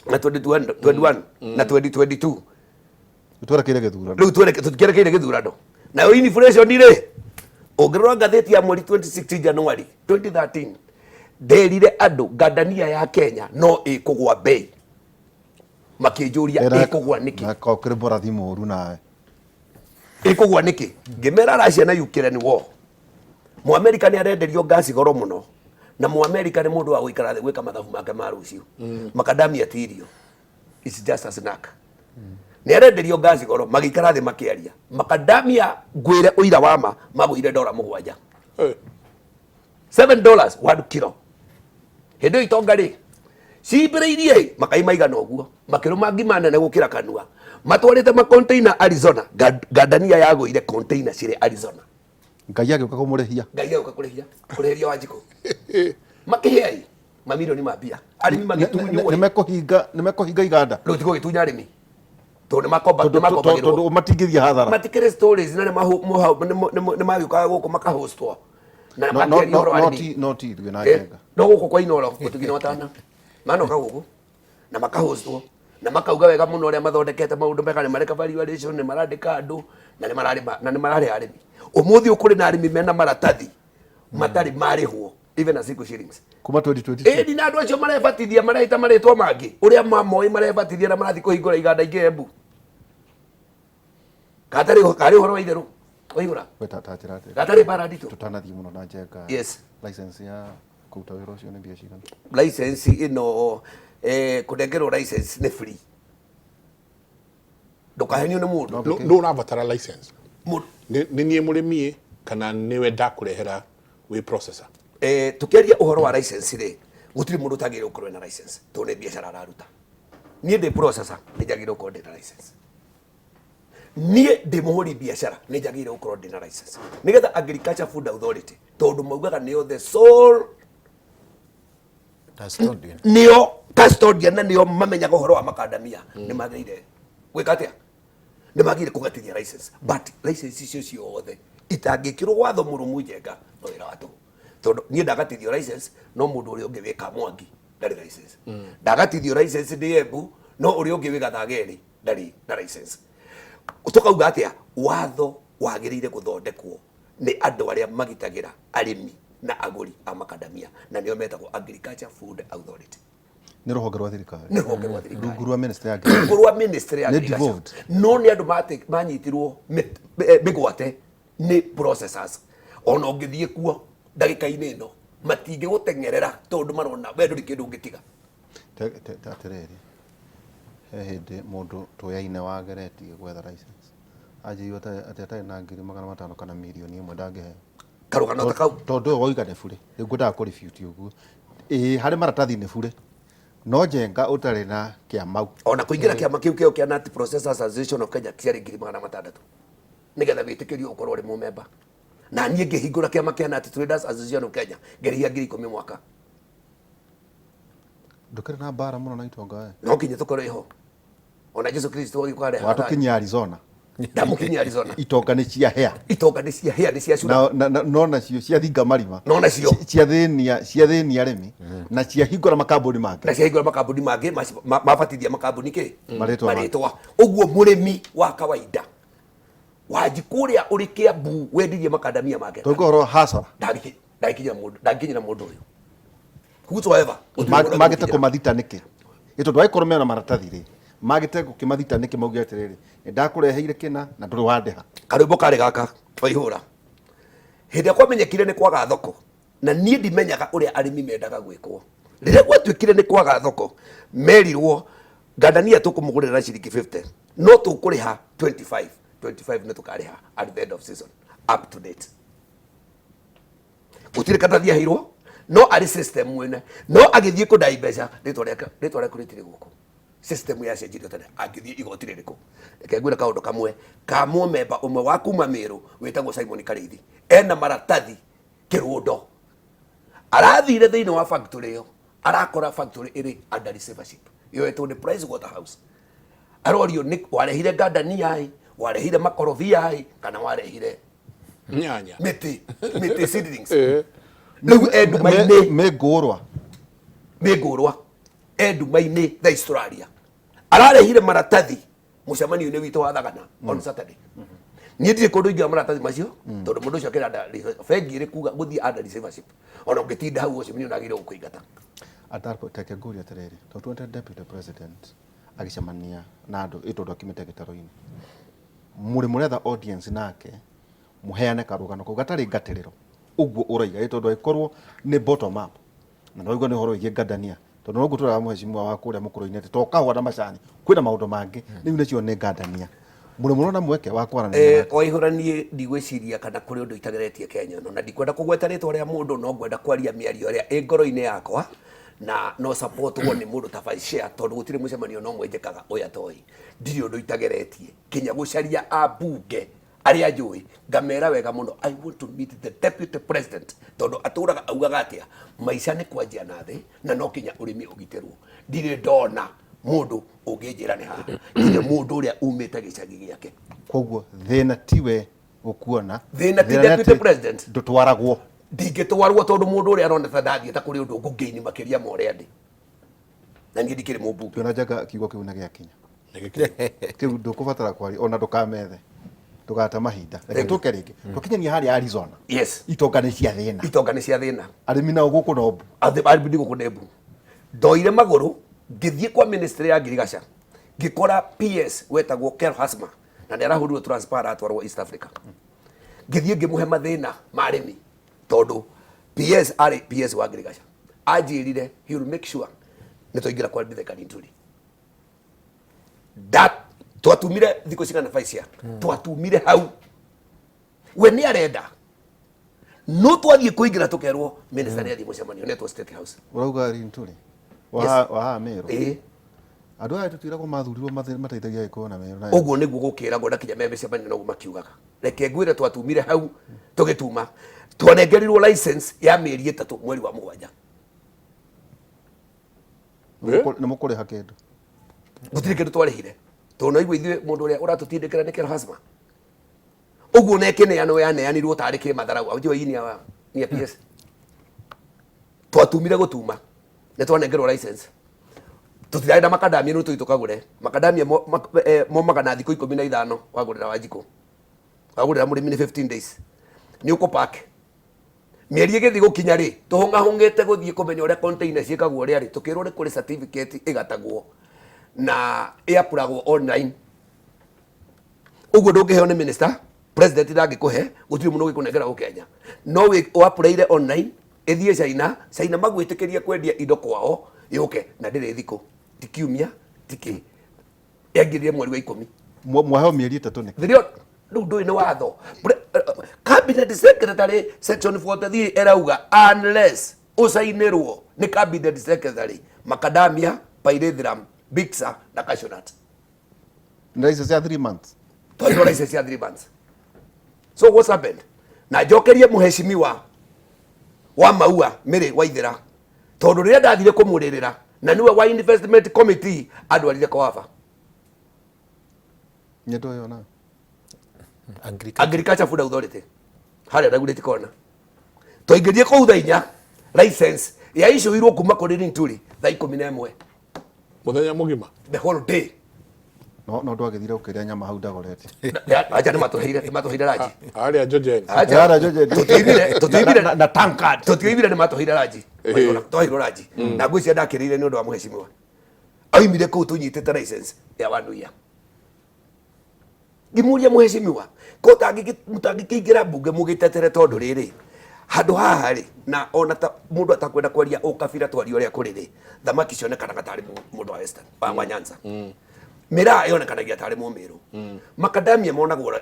Na 2021 na 2022. Twerekeire gĩthurano. Rĩu tũtikerekeire gĩthurano. Nayo inflation rĩ, ũngĩrora ngathĩti ya mweri 2016 January 2013, nderire andũ ngandania ya Kenya no ĩkũgwa bei. Makĩnjũria ĩkũgwa nĩkĩ? Na kũrĩ mũrathi mũru nawe. Ĩkũgwa nĩkĩ? Ngĩmera Russia na Ukraine war. Mũamerika nĩ arenderio ngasi goro mũno, na Mũamerika nĩ mũndũ wa gũikara thĩ gwĩka mathabu make ma rũciũ. Makadamia ti irio, it's just a snack. Nĩ arenderio ngasi goro, magĩikara thĩ makĩaria. Makadamia, ngwĩre ũira wa ma, magũire $7. $7 1 kilo. Hĩndĩ ĩyo itonga rĩ cimbĩrĩirie makai maigana ũguo, makĩrũma ngima nene gũkĩra kanua, matwarĩte makonteina Arizona. Ngandania yagũire container cirĩ Arizona. Ngai agĩũka kũmũrĩhia. Ngai agĩũka kũrĩhia, kũrĩhĩria Wanjikũ. Makĩhĩa ĩ mamirioni ma mbia, arĩmi magĩtunywo. Nĩ mekũhinga iganda. Rĩu tigũgĩtunya arĩmi tondũ nĩ makomba, nĩ makombagĩrwo. Tondũ matingĩthiĩ hathara. Matikĩrĩ stories na nĩ magĩũkaga gũkũ makahostwo na makĩaria ũhoro wa arĩmi. No ti ithuĩ na Njenga. No gũkũ kwa Inoro gũtugina matana manoka gũkũ na makahostwo na makauga wega mũno ũrĩa mathondekete maũndũ mega, nĩ mareka valuation, nĩ marandĩka andũ na nĩ mararĩma na nĩ mararĩha arĩmi. Ũmũthĩ ũyũ kũrĩ na arĩmi mena maratathi matarĩ marĩhwo even a single shillings. Kuma 2022. Ĩni, na andũ acio marebatithia marehita marĩtwa mangĩ ũrĩa mamoĩ, marebatithia na marathiĩ kũhingũra iganda ingĩ Embu. Gatarĩ karĩ ũhoro wa itherũ waihũra. We ta njĩra atĩrĩ. Gatarĩ mbara nditũ. Tũtanathiĩ mũno na Njenga. Yes. License ya kũruta wĩra ũcio nĩ mbia cigana? License ĩno, kũnengerwo license nĩ free, ndũkahenio nĩ mũndũ. Nũ ũrabatara license? Mũndũ. Nĩ niĩ mũrĩmi ĩ, kana nĩwe ndakũrehera wĩ processor? Tũkĩaria ũhoro wa license rĩ, gũtirĩ mũndũ ũtagĩrĩirwo gũkorwo ena license tondũ nĩ biacara araruta. Niĩ ndĩ processor, nĩ njagĩrĩirwo gũkorwo ndĩ na license. Niĩ ndĩ mũhũri biacara, nĩ njagĩrĩirwo gũkorwo ndĩ na license nĩgetha Agriculture Food Authority, tondũ maugaga nĩo the sole Custodian. Nĩo custodian na nĩo mamenyaga ũhoro wa makandamia, nĩ magĩrĩire gwĩka atĩa? Nĩ magĩrĩire kũgatithia license. But license icio ciothe itangĩkĩrwo watho mũrũmu, Njenga, no wĩra wa tũhũ, tondũ niĩ ndagatithio license no mũndũ ũrĩa ũngĩ wĩ Kamwangi ndarĩ license. Ndagatithio license ndĩ Embu no ũrĩa ũngĩ wĩ Gathageri ndarĩ na license. Tũkauga atĩa? Watho wagĩrĩire gũthondekwo nĩ andũ arĩa magitagĩra arĩmi na agũri a makandamia, na nĩo metagwo Agriculture Food Authority. Nĩ rũhonge rwa thirikari. Nĩ rũhonge rwa thirikari. Rungu rwa ministry ya Rungu rwa ministry ya Nĩ Agriculture. Devolved. No nĩ andũ manyitirwo mĩgwate nĩ processors. Ona ũngĩthiĩ kuo ndagĩka-inĩ ĩno, matingĩgũteng'erera tondũ marona we ndũrĩ kĩndũ ũngĩtiga. Atĩrĩrĩ, he hĩndĩ mũndũ tũyaine wageretie gwetha license anjĩirwo atĩ atarĩ na 500,000 kana 1 million ndangĩheo. Karũgano ta kau. Tondũ ũyũ woiga nĩ burĩ, rĩu ngwendaga kũ refute ũguo. Ĩĩ harĩ maratathi nĩ burĩ, no Njenga ũtarĩ na kĩamau. Ona kũingĩra kĩama kĩu kĩo kĩa Nut Processors Association of Kenya ciarĩ 600,000 nĩgetha wĩtĩkĩrio ũkorwo ũrĩ mũmemba. Na niĩ ngĩhingũra kĩama kĩa Nut Traders Association of Kenya ngĩrĩhia 10,000 mwaka. Ndũkĩrĩ na mbara mũno na itonga we. No nginya tũkorwo ĩho. Ona Jesu Kristo agĩũka arehaga thayũ. Watũkinyia Arizona. Ndamũkinyia Arizona. Itonga nĩ ciahĩa. Itonga nĩ ciahĩa, nĩ ciacura. No nacio ciathinga marima. No nacio. Ciathĩnia, ciathĩnia arĩmi na ciahingũra makambuni mangĩ. Na ciahingũra makambuni mangĩ, mabatithia makambuni kĩ? Marĩtwa mangĩ. Marĩtwa. Ũguo mũrĩmi wa kawaida Wanjikũ ũrĩa ũrĩ Kĩambu wendirie makandamia make. Tũngĩ ũhoro wa hasara. Ndangĩkinyĩra mũndũ, ndangĩkinyĩra mũndũ ũyũ. Whosoever. Gũtirĩ mũndũ Magĩte angĩmũkinyĩra. kũmathita nĩkĩ? Ĩ tondũ angĩkorwo mena maratathi rĩ, magĩte gũkĩmathita nĩkĩ mauge atĩrĩrĩ, nĩ ndakũreheire kĩna na ndũrĩ wandĩha. Karwĩmbo karĩ gaka Waihũra. Hĩndĩ ĩrĩa kwamenyekire nĩ kwaga thoko, na niĩ ndimenyaga ũrĩa arĩmi mendaga gwĩkwo. Rĩrĩa gwatuĩkire nĩ kwaga thoko, merirwo ngandania tũkũmũgũrĩra na ciringi 50, no tũkũrĩha 25, 25 nĩ tũkarĩha at the end of season, up to date. Gũtirĩ karatathi aheirwo, no arĩ system mwene, no agĩthiĩ kũdai mbeca, rĩtwa rĩake, rĩtwa rĩaku rĩtirĩ gũkũ. System yacenjirio tene, angĩthiĩ igoti rĩrĩkũ? Reke ngwĩre kaũndũ kamwe ka mũmemba ũmwe wa kuma Meru wĩtagwo Simon Karĩithi, ena maratathi kĩrũndo. Arathire thĩinĩ wa factory ĩyo, arakora factory ĩrĩ under receivership, yoetwo nĩ Price Waterhouse. Arorio nĩ warehire ngandania ĩ, warehire makorobia ĩ, kana warehire nyanya, mĩtĩ, mĩtĩ seedlings. Rĩu e nduma-inĩ. Mĩngũrwa. Mĩngũrwa. E nduma-inĩ thaa ici tũraria. Ararehire maratathi mũcemanio-inĩ witũ wa Thagana on Saturday. Niĩ ndirĩ kũndũ ingĩoya maratathi macio tondũ mũndũ ũcio akĩra bengi ĩrĩ kuga gũthiĩ under receivership. Ona ũngĩtinda hau ũcio nĩ ũragĩrĩirwo gũkũingata. Atarpo, reke ngũrie atĩrĩrĩ, tondũ tuonete deputy president agĩcemania na andũ ĩ tondũ akiumĩte gĩtarũ-inĩ, mũrĩ mũretha audience nake mũheane karũgano kau gatarĩ ngatĩrĩro ũguo ũroiga, ĩ tondũ angĩkorwo nĩ bottom up na nĩwaigua nĩ ũhoro wĩgiĩ ngandania, tondũ noguo twĩraga mheshimiwa wa kũrĩa mũkũrũ-inĩ atĩ to kahũa na macani kwĩna maũndũ mangĩ, rĩu nĩcio nĩ ngandania. Mũrĩ mũrona mweke wa kwaranĩria nake? Waihũra niĩ ndigwĩciria kana kũrĩ ũndũ itageretie Kenya ĩno, na ndikwenda kũgweta rĩtwa rĩa mũndũ, no ngwenda kwaria mĩario ĩrĩa ĩ ngoro-inĩ yakwa, na no support wo nĩ mũndũ ta vice chair, tondũ gũtirĩ mũcemanio na ũmwe njĩkaga ũyũ atoĩ. Ndirĩ ũndũ itageretie, kinya gũcaria ambunge arĩa njũĩ, ngamera wega mũno, I want to meet the deputy president, tondũ atũraga augaga atĩa, maica nĩ kwanjia na thĩ, na no kinya ũrĩmi ũgitĩrwo. Ndirĩ ndona mũndũ ũngĩnjĩra nĩ haha, nginya mũndũ ũrĩa umĩte gĩcagi gĩake. Koguo thĩna tiwe gũkuona, Thĩna ti thĩna nĩ deputy atĩ president. ndũtwaragwo. Ndingĩtwarwo tondũ mũndũ ũrĩa arona ta ndathiĩ ta kũrĩ ũndũ ngũngĩini makĩria ma ũrĩa ndĩ. Na niĩ ndikĩrĩ mũmbunge. Ndĩona njaga kiugo kĩu nĩ gĩakinya. Kĩu ndũkũbatara kwaria ona ndũkamethe. Ndũgate mahinda. Reke tũke rĩngĩ. Twakinyania harĩa Arizona. Yes. Itonga nĩ cia thĩna. Itonga nĩ cia thĩna. Arĩmi nao gũkũ no mbu. Arĩmi nĩ gũkũ nĩ mbu. Ndoire magũrũ ngĩthiĩ kwa ministry ya ngirigaca ngĩkora PS wetagwo Kel Hasma na nĩ arahũrirwo transfer aratwarwo East Africa. Ngĩthiĩ ngĩmũhe mathĩna ma arĩmi tondũ PS arĩ PS wa ngirigaca. Anjĩrire he will make sure nĩ twaingĩra kwa Mithika Linturi. That twatumire thikũ cigana Vice twatumire hau we nĩ arenda no twathiĩ kũingĩra tũkerwo minister nĩ athiĩ mũcemanio netwo State House. Ũrauga Linturi? Yes. Wa haha Meru? Ĩĩ. Andũ aya tũtiragwo mathurirwo mateithagia Gĩkũyũ na Meru na Ũguo nĩguo gũkĩragwo na kinya me mĩcemanio noguo makiugaga. Reke ngwĩre twatumire hau tũgĩtuma. Twanengerirwo license ya mĩeri 3 mweri wa 7. Nĩ mũkũrĩha kĩndũ? Gũtirĩ kĩndũ twarĩhire. Tondũ no igua ithuĩ mũndũ ũrĩa ũratũtindĩkĩra nĩ Kel Hasma. Ũguo na ĩkĩneanwo yaneanirwo tarĩ kĩmatharau. Aujua hii ni ya, ni ya PS. Twatumire gũtuma. Nĩ twanengerwo license. Tũtirarĩ na makadamia no tũthiĩ tũkagũre. Makadamia momaga na thikũ 15 wagũrĩra Wanjikũ. Wagũrĩra mũrĩmi nĩ 15 days. Nĩ ũkũpack. Mĩeri ĩgĩthiĩ gũkinya rĩ, tũhũngahũngĩte gũthiĩ kũmenya ũrĩa container ciĩkagwo ũrĩa rĩ, tũkĩrwo nĩ kũrĩ certificate ĩgatagwo na ĩapuragwo online. Ũguo ndũngĩheo nĩ minister, president ndangĩkũhe, gũtirĩ mũndũ ũngĩkũnengera gũkũ Kenya. No ũapuraire online, ĩthiĩ China, China magwĩtĩkĩrie kwendia indo kwao, yũke na ndĩrĩ thikũ, ti kiumia, ti kĩ. Yaingĩrire mweri wa 10. Mwaheo mĩeri 3 nĩkĩ? Thĩrĩ rĩu ndũĩ nĩ watho. Cabinet secretary section 43 ĩrauga unless ũcainĩrwo nĩ cabinet secretary macadamia, pyrethrum, bixa na cashew nut. Nĩ license ya 3 months. Twaheirwo license ya 3 months. So what's happened? Na njokerie mũheshimiwa wa maua Mary Waithera tondũ rĩrĩa ndathire kũmũrĩrĩra na nĩwe wa investment committee andwarire kwaba. Nĩ ndũĩ ona. Agriculture. Agriculture Food Authority harĩa Dagoretti Corner. Twaingĩrire kũu thaa inya license yaicũirwo kuma kũrĩ Linturi thaa 11. Mũthenya mũgima. The whole day. No no ndwagĩthire ũkĩrĩa nyama hau Dagoretti. Acha nĩ matũheire nĩ matũheire ranji. Harĩa Njojeni. Acha. Harĩa Njojeni. Tũtiaiguire tũtiaiguire Na tankard. Tũtiaiguire nĩ matũheire ranji. Twaheirwo ranji. Na ngwĩciria ndakĩrĩire nĩ ũndũ wa mũheshimiwa. Oimire kũu tũnyitĩte license ya one year. Ngĩmũria mũheshimiwa, ko mũtangĩkĩingĩra mbunge mũgĩtetere tondũ rĩrĩ, handũ haha rĩ, na ona ta mũndũ atakwenda kwaria ũkabira twaria ũrĩa kũrĩ rĩ, thamaki cionekanaga tarĩ mũndũ wa Western, wa Nyanza. Mĩraa yonekanagia tarĩ Mũmĩrũ. Macadamia monagwo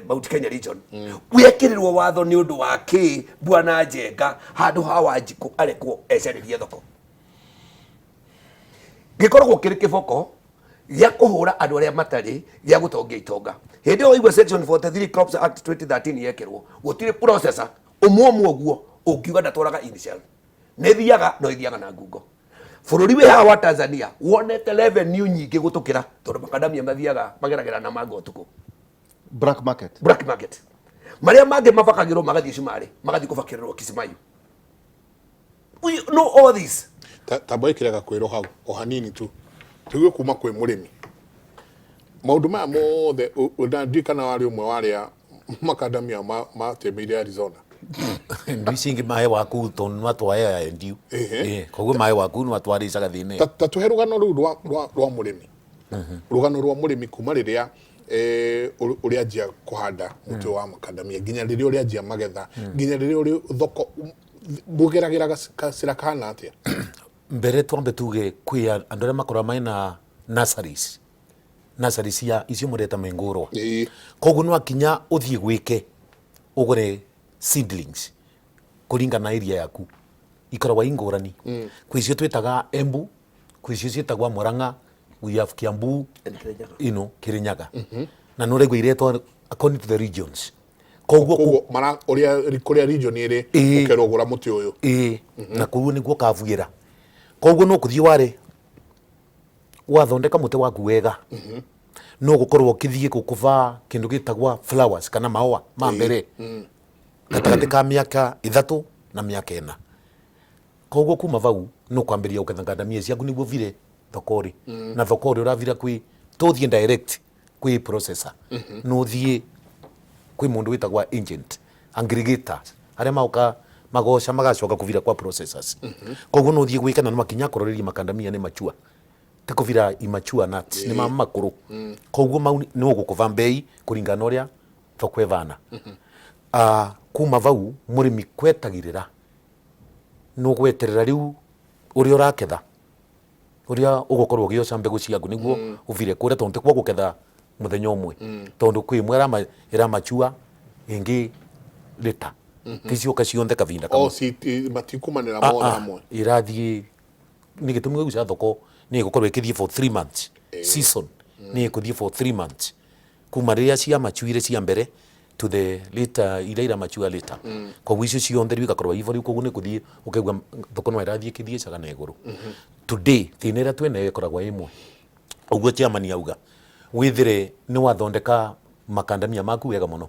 Mount Kenya region. Wekĩrĩrwo watho nĩ ũndũ wa kĩ Bwana Njenga handũ ha Wanjikũ arekwo ecarĩrie thoko. Gĩkoragwo kĩrĩ kĩboko gĩa kũhũra andũ arĩa matarĩ, gĩa gũtongia itonga. Hĩndĩ ĩyo waigua section 43 Crops Act 2013 yekĩrwo, gũtirĩ processor ũmwe ũmwe ũguo ũngiuga ndatwaraga in shell. Nĩ ĩthiaga, no ĩthiaga na ngungo. Bũrũri wĩ haha wa Tanzania wonete revenue nyingĩ gũtũkĩra tondũ macadamia mathiaga mageragĩra na manga ũtukũ. Black market. Black market. Marĩa mangĩ mabakagĩrwo magathiĩ Cumarĩ, magathiĩ kũbakĩrĩrwo Kisimayu. We know all this. Ta ĩkĩra gakwĩrwo hau o hanini tu tuigue kuma kwĩ mũrĩmi maũndũ maya mothe na ndiũĩ kana warĩ ũmwe wa arĩa makadamia matemeire Arizona. Ndu ici ingĩ maĩ waku tondũ nĩwatwae endiu. Koguo maĩ waku nĩwatwarĩcaga thĩna. Ta tũhe rũgano rũu rwa mũrĩmi. Rũgano rwa mũrĩmi kuma rĩrĩa ũrĩanjia kũhanda mũtĩ wa makadamia nginya rĩrĩa ũrĩanjia magetha nginya rĩrĩa ũrĩ thoko mũgeragĩra gacĩra kahana atĩa? Mbere twambe tuge kwĩ andũ arĩa makoragwo mena nurseries. Nurseries cia icio mũreta mĩngũrwa. Koguo nĩwakinya ũthiĩ gwĩke ũgũre seedlings kũringana na area yaku ikoragwo i ngũrani. Kwĩ icio twĩtaga Embu, kwĩ icio ciĩtagwa Murang'a, we have Kiambu, you know, Kirinyaga. Na nĩ ũraigua iretwo according to the regions. Koguo Koguo mara ũrĩa kũrĩa region ĩrĩ ũkerwo gũra mũtĩ ũyũ. Na koguo nĩguo ũkabuĩra. Koguo no kũthiĩ ware wathondeka mũtĩ waku wega. No gũkorwo ũkĩthiĩ gũkũba kĩndũ gĩtagwa flowers kana maũa ma mbere. Gatagatĩ ka mĩaka 3 na mĩaka 4. Koguo kuma vau no kwambĩrĩria gũketha ngandamia ciaku nĩguo ũbire thoko-rĩ. Na thoko-rĩ ũrabira kwĩ tũthiĩ direct kwĩ processor. No ũthiĩ kwĩ mũndũ wĩtagwa agent, aggregators arĩa magoka magoca magacoka kũbira kwa processors. Koguo no ũthiĩ gwĩka na nĩmakinya kũroreria makandamia nĩ mature. Ti kũbira immature nuts, nĩ ma makũrũ. Koguo mau nĩ ũgũkũba mbei kũringana na ũrĩa thoko ĩbana. Kuma vau mũrĩmi kwetagĩrĩra nĩ ũgweterera rĩu ũrĩa ũraketha ũrĩa ũgũkorwo ũgĩoca mbegũ ciaku nĩguo ũbire kũrĩa tondũ ti kwa gũketha mũthenya ũmwe. Tondũ kwĩ ĩmwe ĩramachua ĩngĩ rĩta. Ti cioka cionthe kavinda kamwe. O matikumanĩra mothe hamwe. Irathiĩ nĩ gĩtũmi gĩguca thoko nĩ ĩgũkorwo ĩkĩthiĩ for 3 months. Season nĩ ĩkũthiĩ for 3 months. Kuma rĩrĩa ciamachuire cia mbere to the later iria iramachua later. Koguo icio cionthe rĩu igakorwo ivo rĩu koguo nĩ kũthiĩ ũkaigua thoko no ĩrathiĩ ĩkĩthiĩcaga na igũrũ. Today thĩna ĩrĩa twĩnayo ĩkoragwo ĩmwe. Ũguo chairman auga wĩthire nĩ wathondeka makandamia maku wega mũno,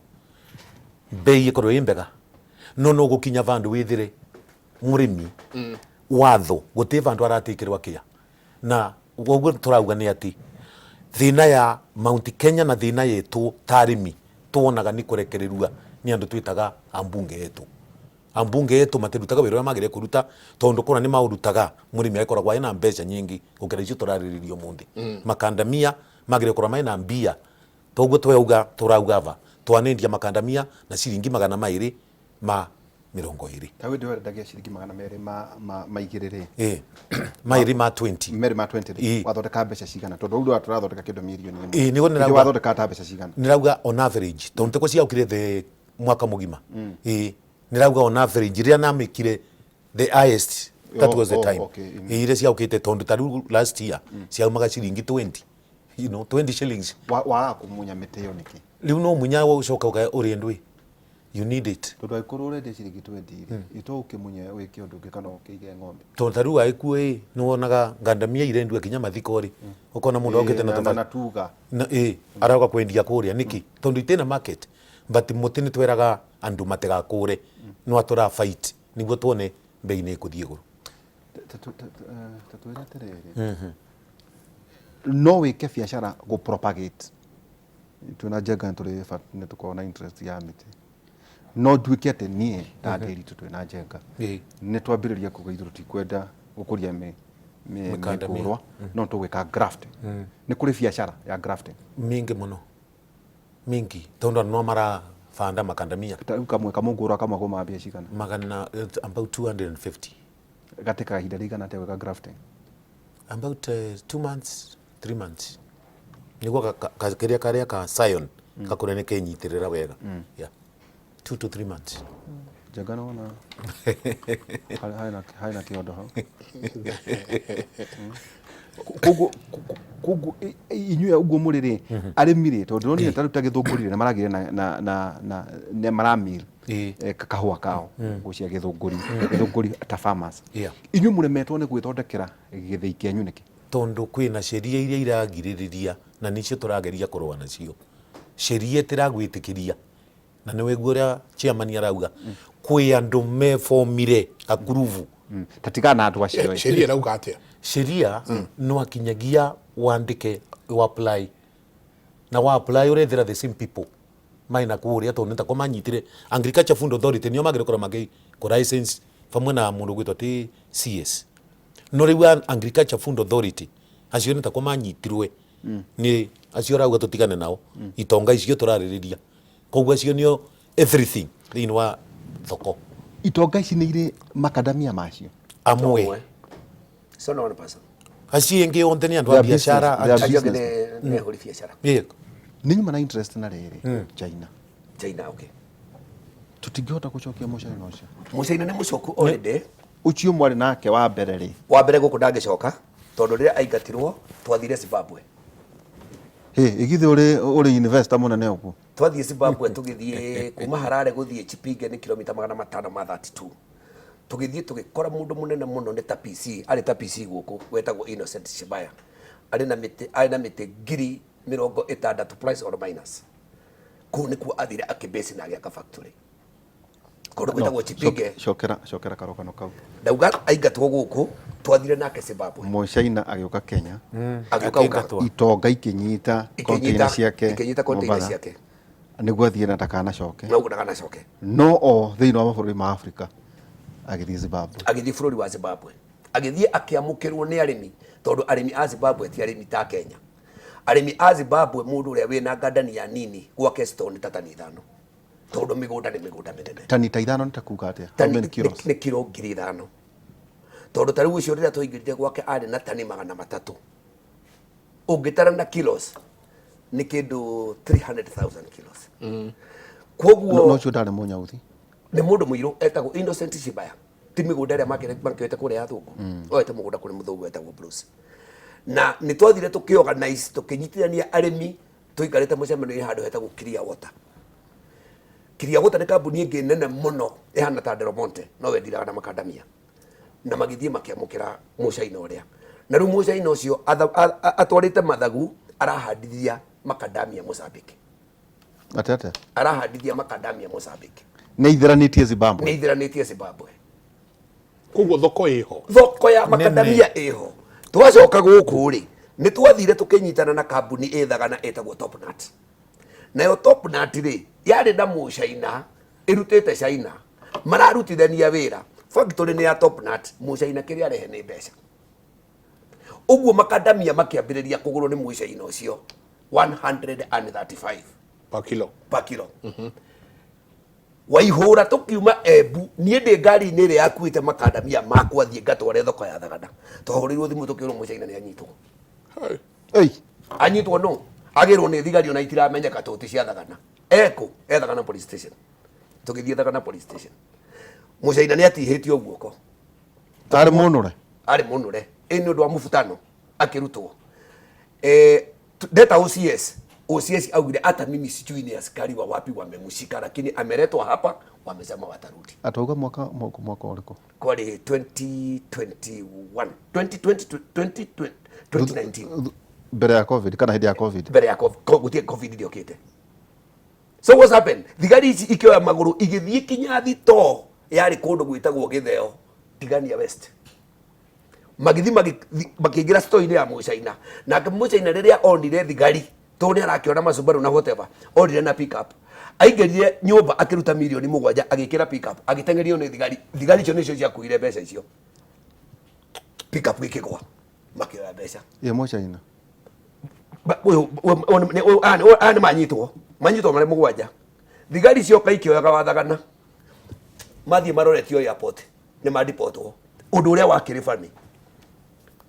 mbei ĩkorwo ĩ mbega, no no gũkinya vandũ wĩthire mũrĩmi watho gũtirĩ vandũ aratĩkĩrwo akĩa. Na ũguo tũrauga nĩ atĩ thĩna ya Mount Kenya na thĩna yetũ ta arĩmi tuonaga nĩ kũrekererua nĩ andũ twĩtaga ambunge etũ. Ambunge etũ matirutaga wĩra ũrĩa magĩrĩire kũruta tondũ kũna nĩ maũrutaga mũrĩmi agĩkoragwo ena mbeca nyingĩ gũkĩra icio tũrarĩrĩria ũmũthĩ. Makandamia magĩrĩire gũkorwo mena mbia toguo twauga tũrauga ava twanendia makandamia na ciringi magana maĩrĩ ma mĩrongo ĩrĩ. Ta wĩndĩ wendagia ciringi magana merĩ ma igĩrĩ rĩ. Maĩrĩ ma 20. Merĩ ma 20 rĩ. Wathondeka mbeca cigana? Tondũ rĩu tũrathondeka kĩndũ mirioni ĩmwe. Nĩguo nĩrauga. Wathondeka ta mbeca cigana? Nĩrauga on average tondũ tĩko ciaukire the Mwaka mũgima ĩĩ nĩrauga on average rĩrĩa namĩkire the highest, that was the time. Ĩĩ, iria ciaũkĩte tondũ ta rĩu last year ciaumaga ciringi 20, 20 shillings. Wagaga kũmunya mĩtĩ ĩyo nĩkĩ? Rĩu no munya ũcoka ũka ũrĩe ndwĩ, you need it. Tondũ angĩkorwo ũrendia ciringi 20 rĩ, ĩto ũkĩmunye wĩke ũndũ ũngĩ kana ũkĩige ng'ombe. Tondũ ta rĩu agĩkuo ĩ nĩwonaga ngandamia irendua kinya mathiko rĩ, ũkona mũndũ okĩte na na tuga. Na ĩ aroka kwendia kũrĩa nĩkĩ? Tondũ itĩna market. But mũtĩ nĩ tweraga andũ matigakũre, no atũra fight nĩguo tuone mbei nĩ ĩkũthiĩ igũrũ. Ta twĩre atĩrĩrĩ, no wĩke biacara gũ propagate? Twĩna Njenga nĩ tũrĩ nĩ tũkoragwo na interest ya mĩtĩ. No nduĩke atĩ niĩ ta Ndĩritũ twĩna Njenga nĩ twambĩrĩria kuga ithuĩ tũtikwenda gũkũria Mĩkandamia. mĩkũrwa, no tũgwĩka grafting. Nĩ kũrĩ biacara ya grafting? Mingi mũno, mingi, tondũ andũ no marabanda makandamia. Ta rĩu kamwe kamũngũrwa kamwe kaumaga mbia cigana? Magana about 250. Gatĩkaga ihinda rĩigana atĩa gwĩka grafting? About 2 months, 3 months, nĩguo kĩrĩa karĩa ka scion gakũre nĩ kenyitĩrĩra wega. Yeah, 2 to 3 months. Njenga nĩwona harĩ na kĩondo hau. Koguo inyuĩ ũguo mũrĩ rĩ, arĩmi rĩ, tondũ ndĩronire ta rĩu ta Gĩthũngũri rĩ, nĩ maragĩire na nĩ maramil kahũa kao gũcia Gĩthũngũri, Gĩthũngũri ta farmers. Inyuĩ mũremetwo nĩ gwĩthondekera gĩthĩi kĩanyu nĩkĩ? Tondũ kwĩna sheria iria iragirĩrĩria na nĩcio tũrageria kũrũa nacio. Sheria ĩtĩragwĩtĩkĩria, na nĩ wĩguo ũrĩa chairman arauga kwĩ andũ mebomire gakurubu. Ta tigana na andũ acio ĩ. Sheria ĩrauga atĩa? Sheria no akinyagia wandĩke wa apply, na wa apply ũrethera the same people maina kũrĩa, tondũ nĩ tako manyitire Agriculture Food Authority, nĩo magĩrĩire gũkorwo makĩ kũ license pamwe na mũndũ ũgwĩtwo ti CS. No rĩu Agriculture Food Authority acio nĩ tako manyitirwe nĩ acio arauga tũtigane nao, itonga icio tũrarĩrĩria. Koguo acio nĩo everything thĩinĩ wa thoko. Itonga ici nĩ irĩ makadamia macio? Amwe. So no one person. Acio ingĩ onthe nĩ andũ a They are biacara. business. They are Acio angĩ business. nĩ ahũri biacara. Nĩ nyuma na interest na rĩrĩ China. China, okay. Tũtingĩhota gũcokia mũcaina ũcio? Mũcaina nĩ mũcoku already. Ũcio mwarĩ nake wa mbere rĩ? Wa mbere gũkũ ndangĩcoka, tondũ rĩrĩa aingatirwo twathire Zimbabwe. Hĩ, ĩgithĩ ũrĩ investor mũnene ũguo? Twathiĩ Zimbabwe, tũgĩthiĩ kuma Harare gũthiĩ Chipinge nĩ kilomita 532. Tũgĩthiĩ tũgĩkora mũndũ mũnene mũno, nĩ ta PC, arĩ ta PC gũkũ, wetagwo Innocent Shibaya, arĩ na mĩtĩ 60,000 plus or minus. Kũu nĩkuo athire akĩbase na agĩaka factory kũndũ gwĩtagwo Chipinge. Cokera karũgano kau. Ndauga aingatwo gũkũ, twathire nake Zimbabwe. Mũcaina agĩũka Kenya. Agĩũka Akĩingatwo. Itonga ikĩnyita container ciake ikĩnyita container Mombasa, ciake nĩguo athiĩ na ndakanacoke. No ndakanacoke. No o thĩinĩ wa mabũrũri ma Afrika agĩthiĩ Zimbabwe. Agĩthiĩ bũrũri wa Zimbabwe, agĩthiĩ akĩamũkĩrwo nĩ arĩmi, tondũ arĩmi a Zimbabwe ti arĩmi ta Kenya. Arĩmi a Zimbabwe, mũndũ ũrĩa wĩna ngandania nini gwake store nĩ ta tani 5, tondũ mĩgũnda nĩ mĩgũnda mĩnene. Tani ta 5 nĩ ta kuga atĩa? How Tani many kilos? Nĩ kiro 5,000, tondũ ta rĩu ũcio rĩrĩa twaingĩrire gwake arĩ na tani 300. Ũngĩtara na kilos nĩ kĩndũ 300,000 kilos. Koguo No ũcio ndarĩ mũnyauthi? Nĩ mũndũ mũirũ etagwo Innocent Shibaya. Ti mĩgũnda ĩrĩa makĩoete kũrĩa ya thũngũ, oete mũgũnda kũrĩ mũthũngũ wetagwo Bruce. Na nĩ twathire tũkĩorganize, tũkĩnyitithania arĩmi, tũikarĩte mũcemanio-inĩ handũ hetagwo Clearwater. Clearwater nĩ kambuni ĩngĩ nene mũno ĩhana ta Del Monte, no wendiraga na makandamia, na magĩthiĩ makĩamũkĩra mũcaina ũrĩa. Na rĩu mũcaina ũcio atwarĩte mathagu, arahandithia makandamia Mozambique. Atĩa atĩa? Arahandithia makandamia Mozambique. Nĩ aithĩranĩtie Zimbabwe? Nĩ ithĩranĩtie Zimbabwe. Koguo thoko ĩho. Thoko ya makandamia ĩho. Twacoka gũkũ rĩ, nĩ twathire tũkĩnyitana na kambuni ĩthagana ĩtagwo Topnut. Nayo Topnut rĩ, yarĩ na mũcaina ĩrutĩte China, mararutithania wĩra. Factory nĩ ya Topnut, mũcaina kĩrĩa arehe nĩ mbeca. Ũguo makandamia makĩambĩrĩria kũgũrwo nĩ mũcaina ũcio 135 per kilo. Per kilo. Waihũra tũkiuma Embu, niĩ ndĩ ngari-inĩ ĩrĩa yakuĩte makandamia makwa thiĩ ngatware thoko ya Thagana, twahũrĩirwo thimũ tũkĩrwo mũcaina nĩ anyitwo. Hey. Ei. Anyitwo no agĩrwo nĩ thigari, ona itiramenyeka tũti cia Thagana ekũ, e Thagana police station. Tũgĩthiĩ Thagana police station. Mũcaina nĩ atihĩtio guoko. Arĩ mũnũre. Arĩ mũnũre. Ĩ nĩ ũndũ wa mũbutano akĩrutwo. Eh, ndeta OCS. OCS augire hata mimi sijui ni askari wa wapi wamemshika, lakini ameletwa hapa, wamesema watarudi. Atauga mwaka mwaka mwaka ũrĩkũ? Kwarĩ 2021, 2020, 2020, 2019. Mbere ya COVID kana hĩndĩ ya COVID? Mbere ya COVID, gũtirĩ COVID ndĩokĩte. So what's happened? Thigari ici ikĩoya magũrũ igĩthiĩ kinya thitoo yarĩ kũndũ gwĩtagwo Gĩtheo, Tigania West. Magĩthiĩ makĩingĩra store-inĩ ya Mũcaina. Nake Mũcaina rĩrĩa onire thigari, tondũ nĩ arakĩona macubaru na whatever, onire na pick up. Aingĩrire nyũmba akĩruta mirioni 7 agĩkĩra pick up, agĩteng'erio nĩ thigari. Thigari icio nĩcio ciakuire mbeca icio. Pick up ĩkĩgwa, makĩoya mbeca. Ye Mũcaina. Aya nĩ manyitwo marĩ 7. Thigari cioka ikĩoyaga wathagana, mathiĩ maroretio airport, nĩ mandipotwo. Ũndũ ũrĩa wakĩrĩ funny,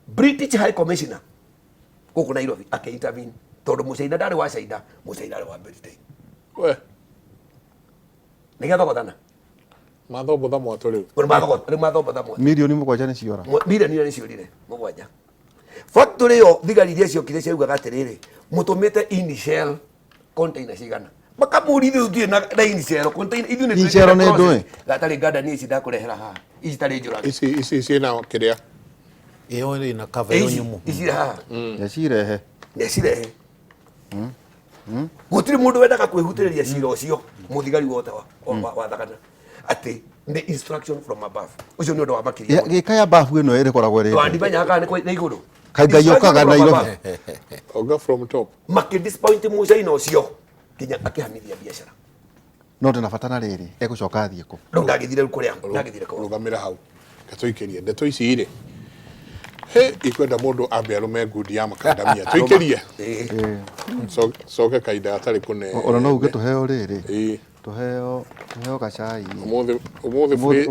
British High Commissioner gũkũ Nairobi akĩ-intervene, tondũ Mũcaina ndarĩ wa China, Mũcaina arĩ wa Britain. We. Nĩ gĩathogothana. Mathombotha mwatũ rĩu. Rĩu mathombotha mwatũ. Mirioni 7 nĩ ciora. Mirioni iria nĩ ciorire 7. Factory ĩyo thigari iria ciokire ciaugaga atĩrĩrĩ, mũtũmĩte initial container cigana? Makamũria ithuĩ tũtirĩ na initial container, ithuĩ nĩ Initial twĩkĩte nĩ process. ndũĩ? Gatarĩ ngandani ici ndakũrehera haha. Ici tarĩ njũrage. Ici ciĩna kĩrĩa? Ĩyo ĩna cover ĩyo Ici, nyũmũ. ici haha. Nĩcirehe. Nĩcirehe. Gũtirĩ mũndũ wendaga kwĩhutĩrĩria cira ũcio, mũthigari wothe wa Thagana, atĩ nĩ instruction from above. Ũcio nĩ ũndũ wa makĩria mũno. Gĩka ya babu ĩno ĩrĩkoragwo ĩrĩ. Wandimenyaga kana nĩ igũrũ. Kaĩ Ngai okaga Instruction from Nairobi. above. Oga from top. Makĩ disappoint Mũcaina ũcio nginya akĩhamithia biacara. No ndĩna bata na rĩrĩ, egũcoka athiĩ kũ? Rĩu ndagĩthire rĩu kũrĩa, ndagĩthire kũ? Rũgamĩra hau. Tũikĩrie ndeto ici rĩ. He, ikwenda mũndũ ambe arũme ngundi ya makandamia. Tũikĩrie. Coke kahinda gatarĩ kũnene. Ona no uge tũheo rĩrĩ. Tũheo gacai. Ũmũthĩ, ũmũthĩ bũrĩ-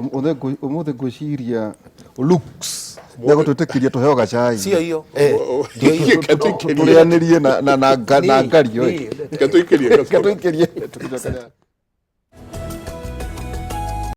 Ũmũthĩ ngwĩciria looks. Nĩegũtwĩtĩkĩria tũheo gacai. Sio hiyo. Tũrĩanĩrie na ngario. Reke tũikĩrie. Reke tũikĩrie.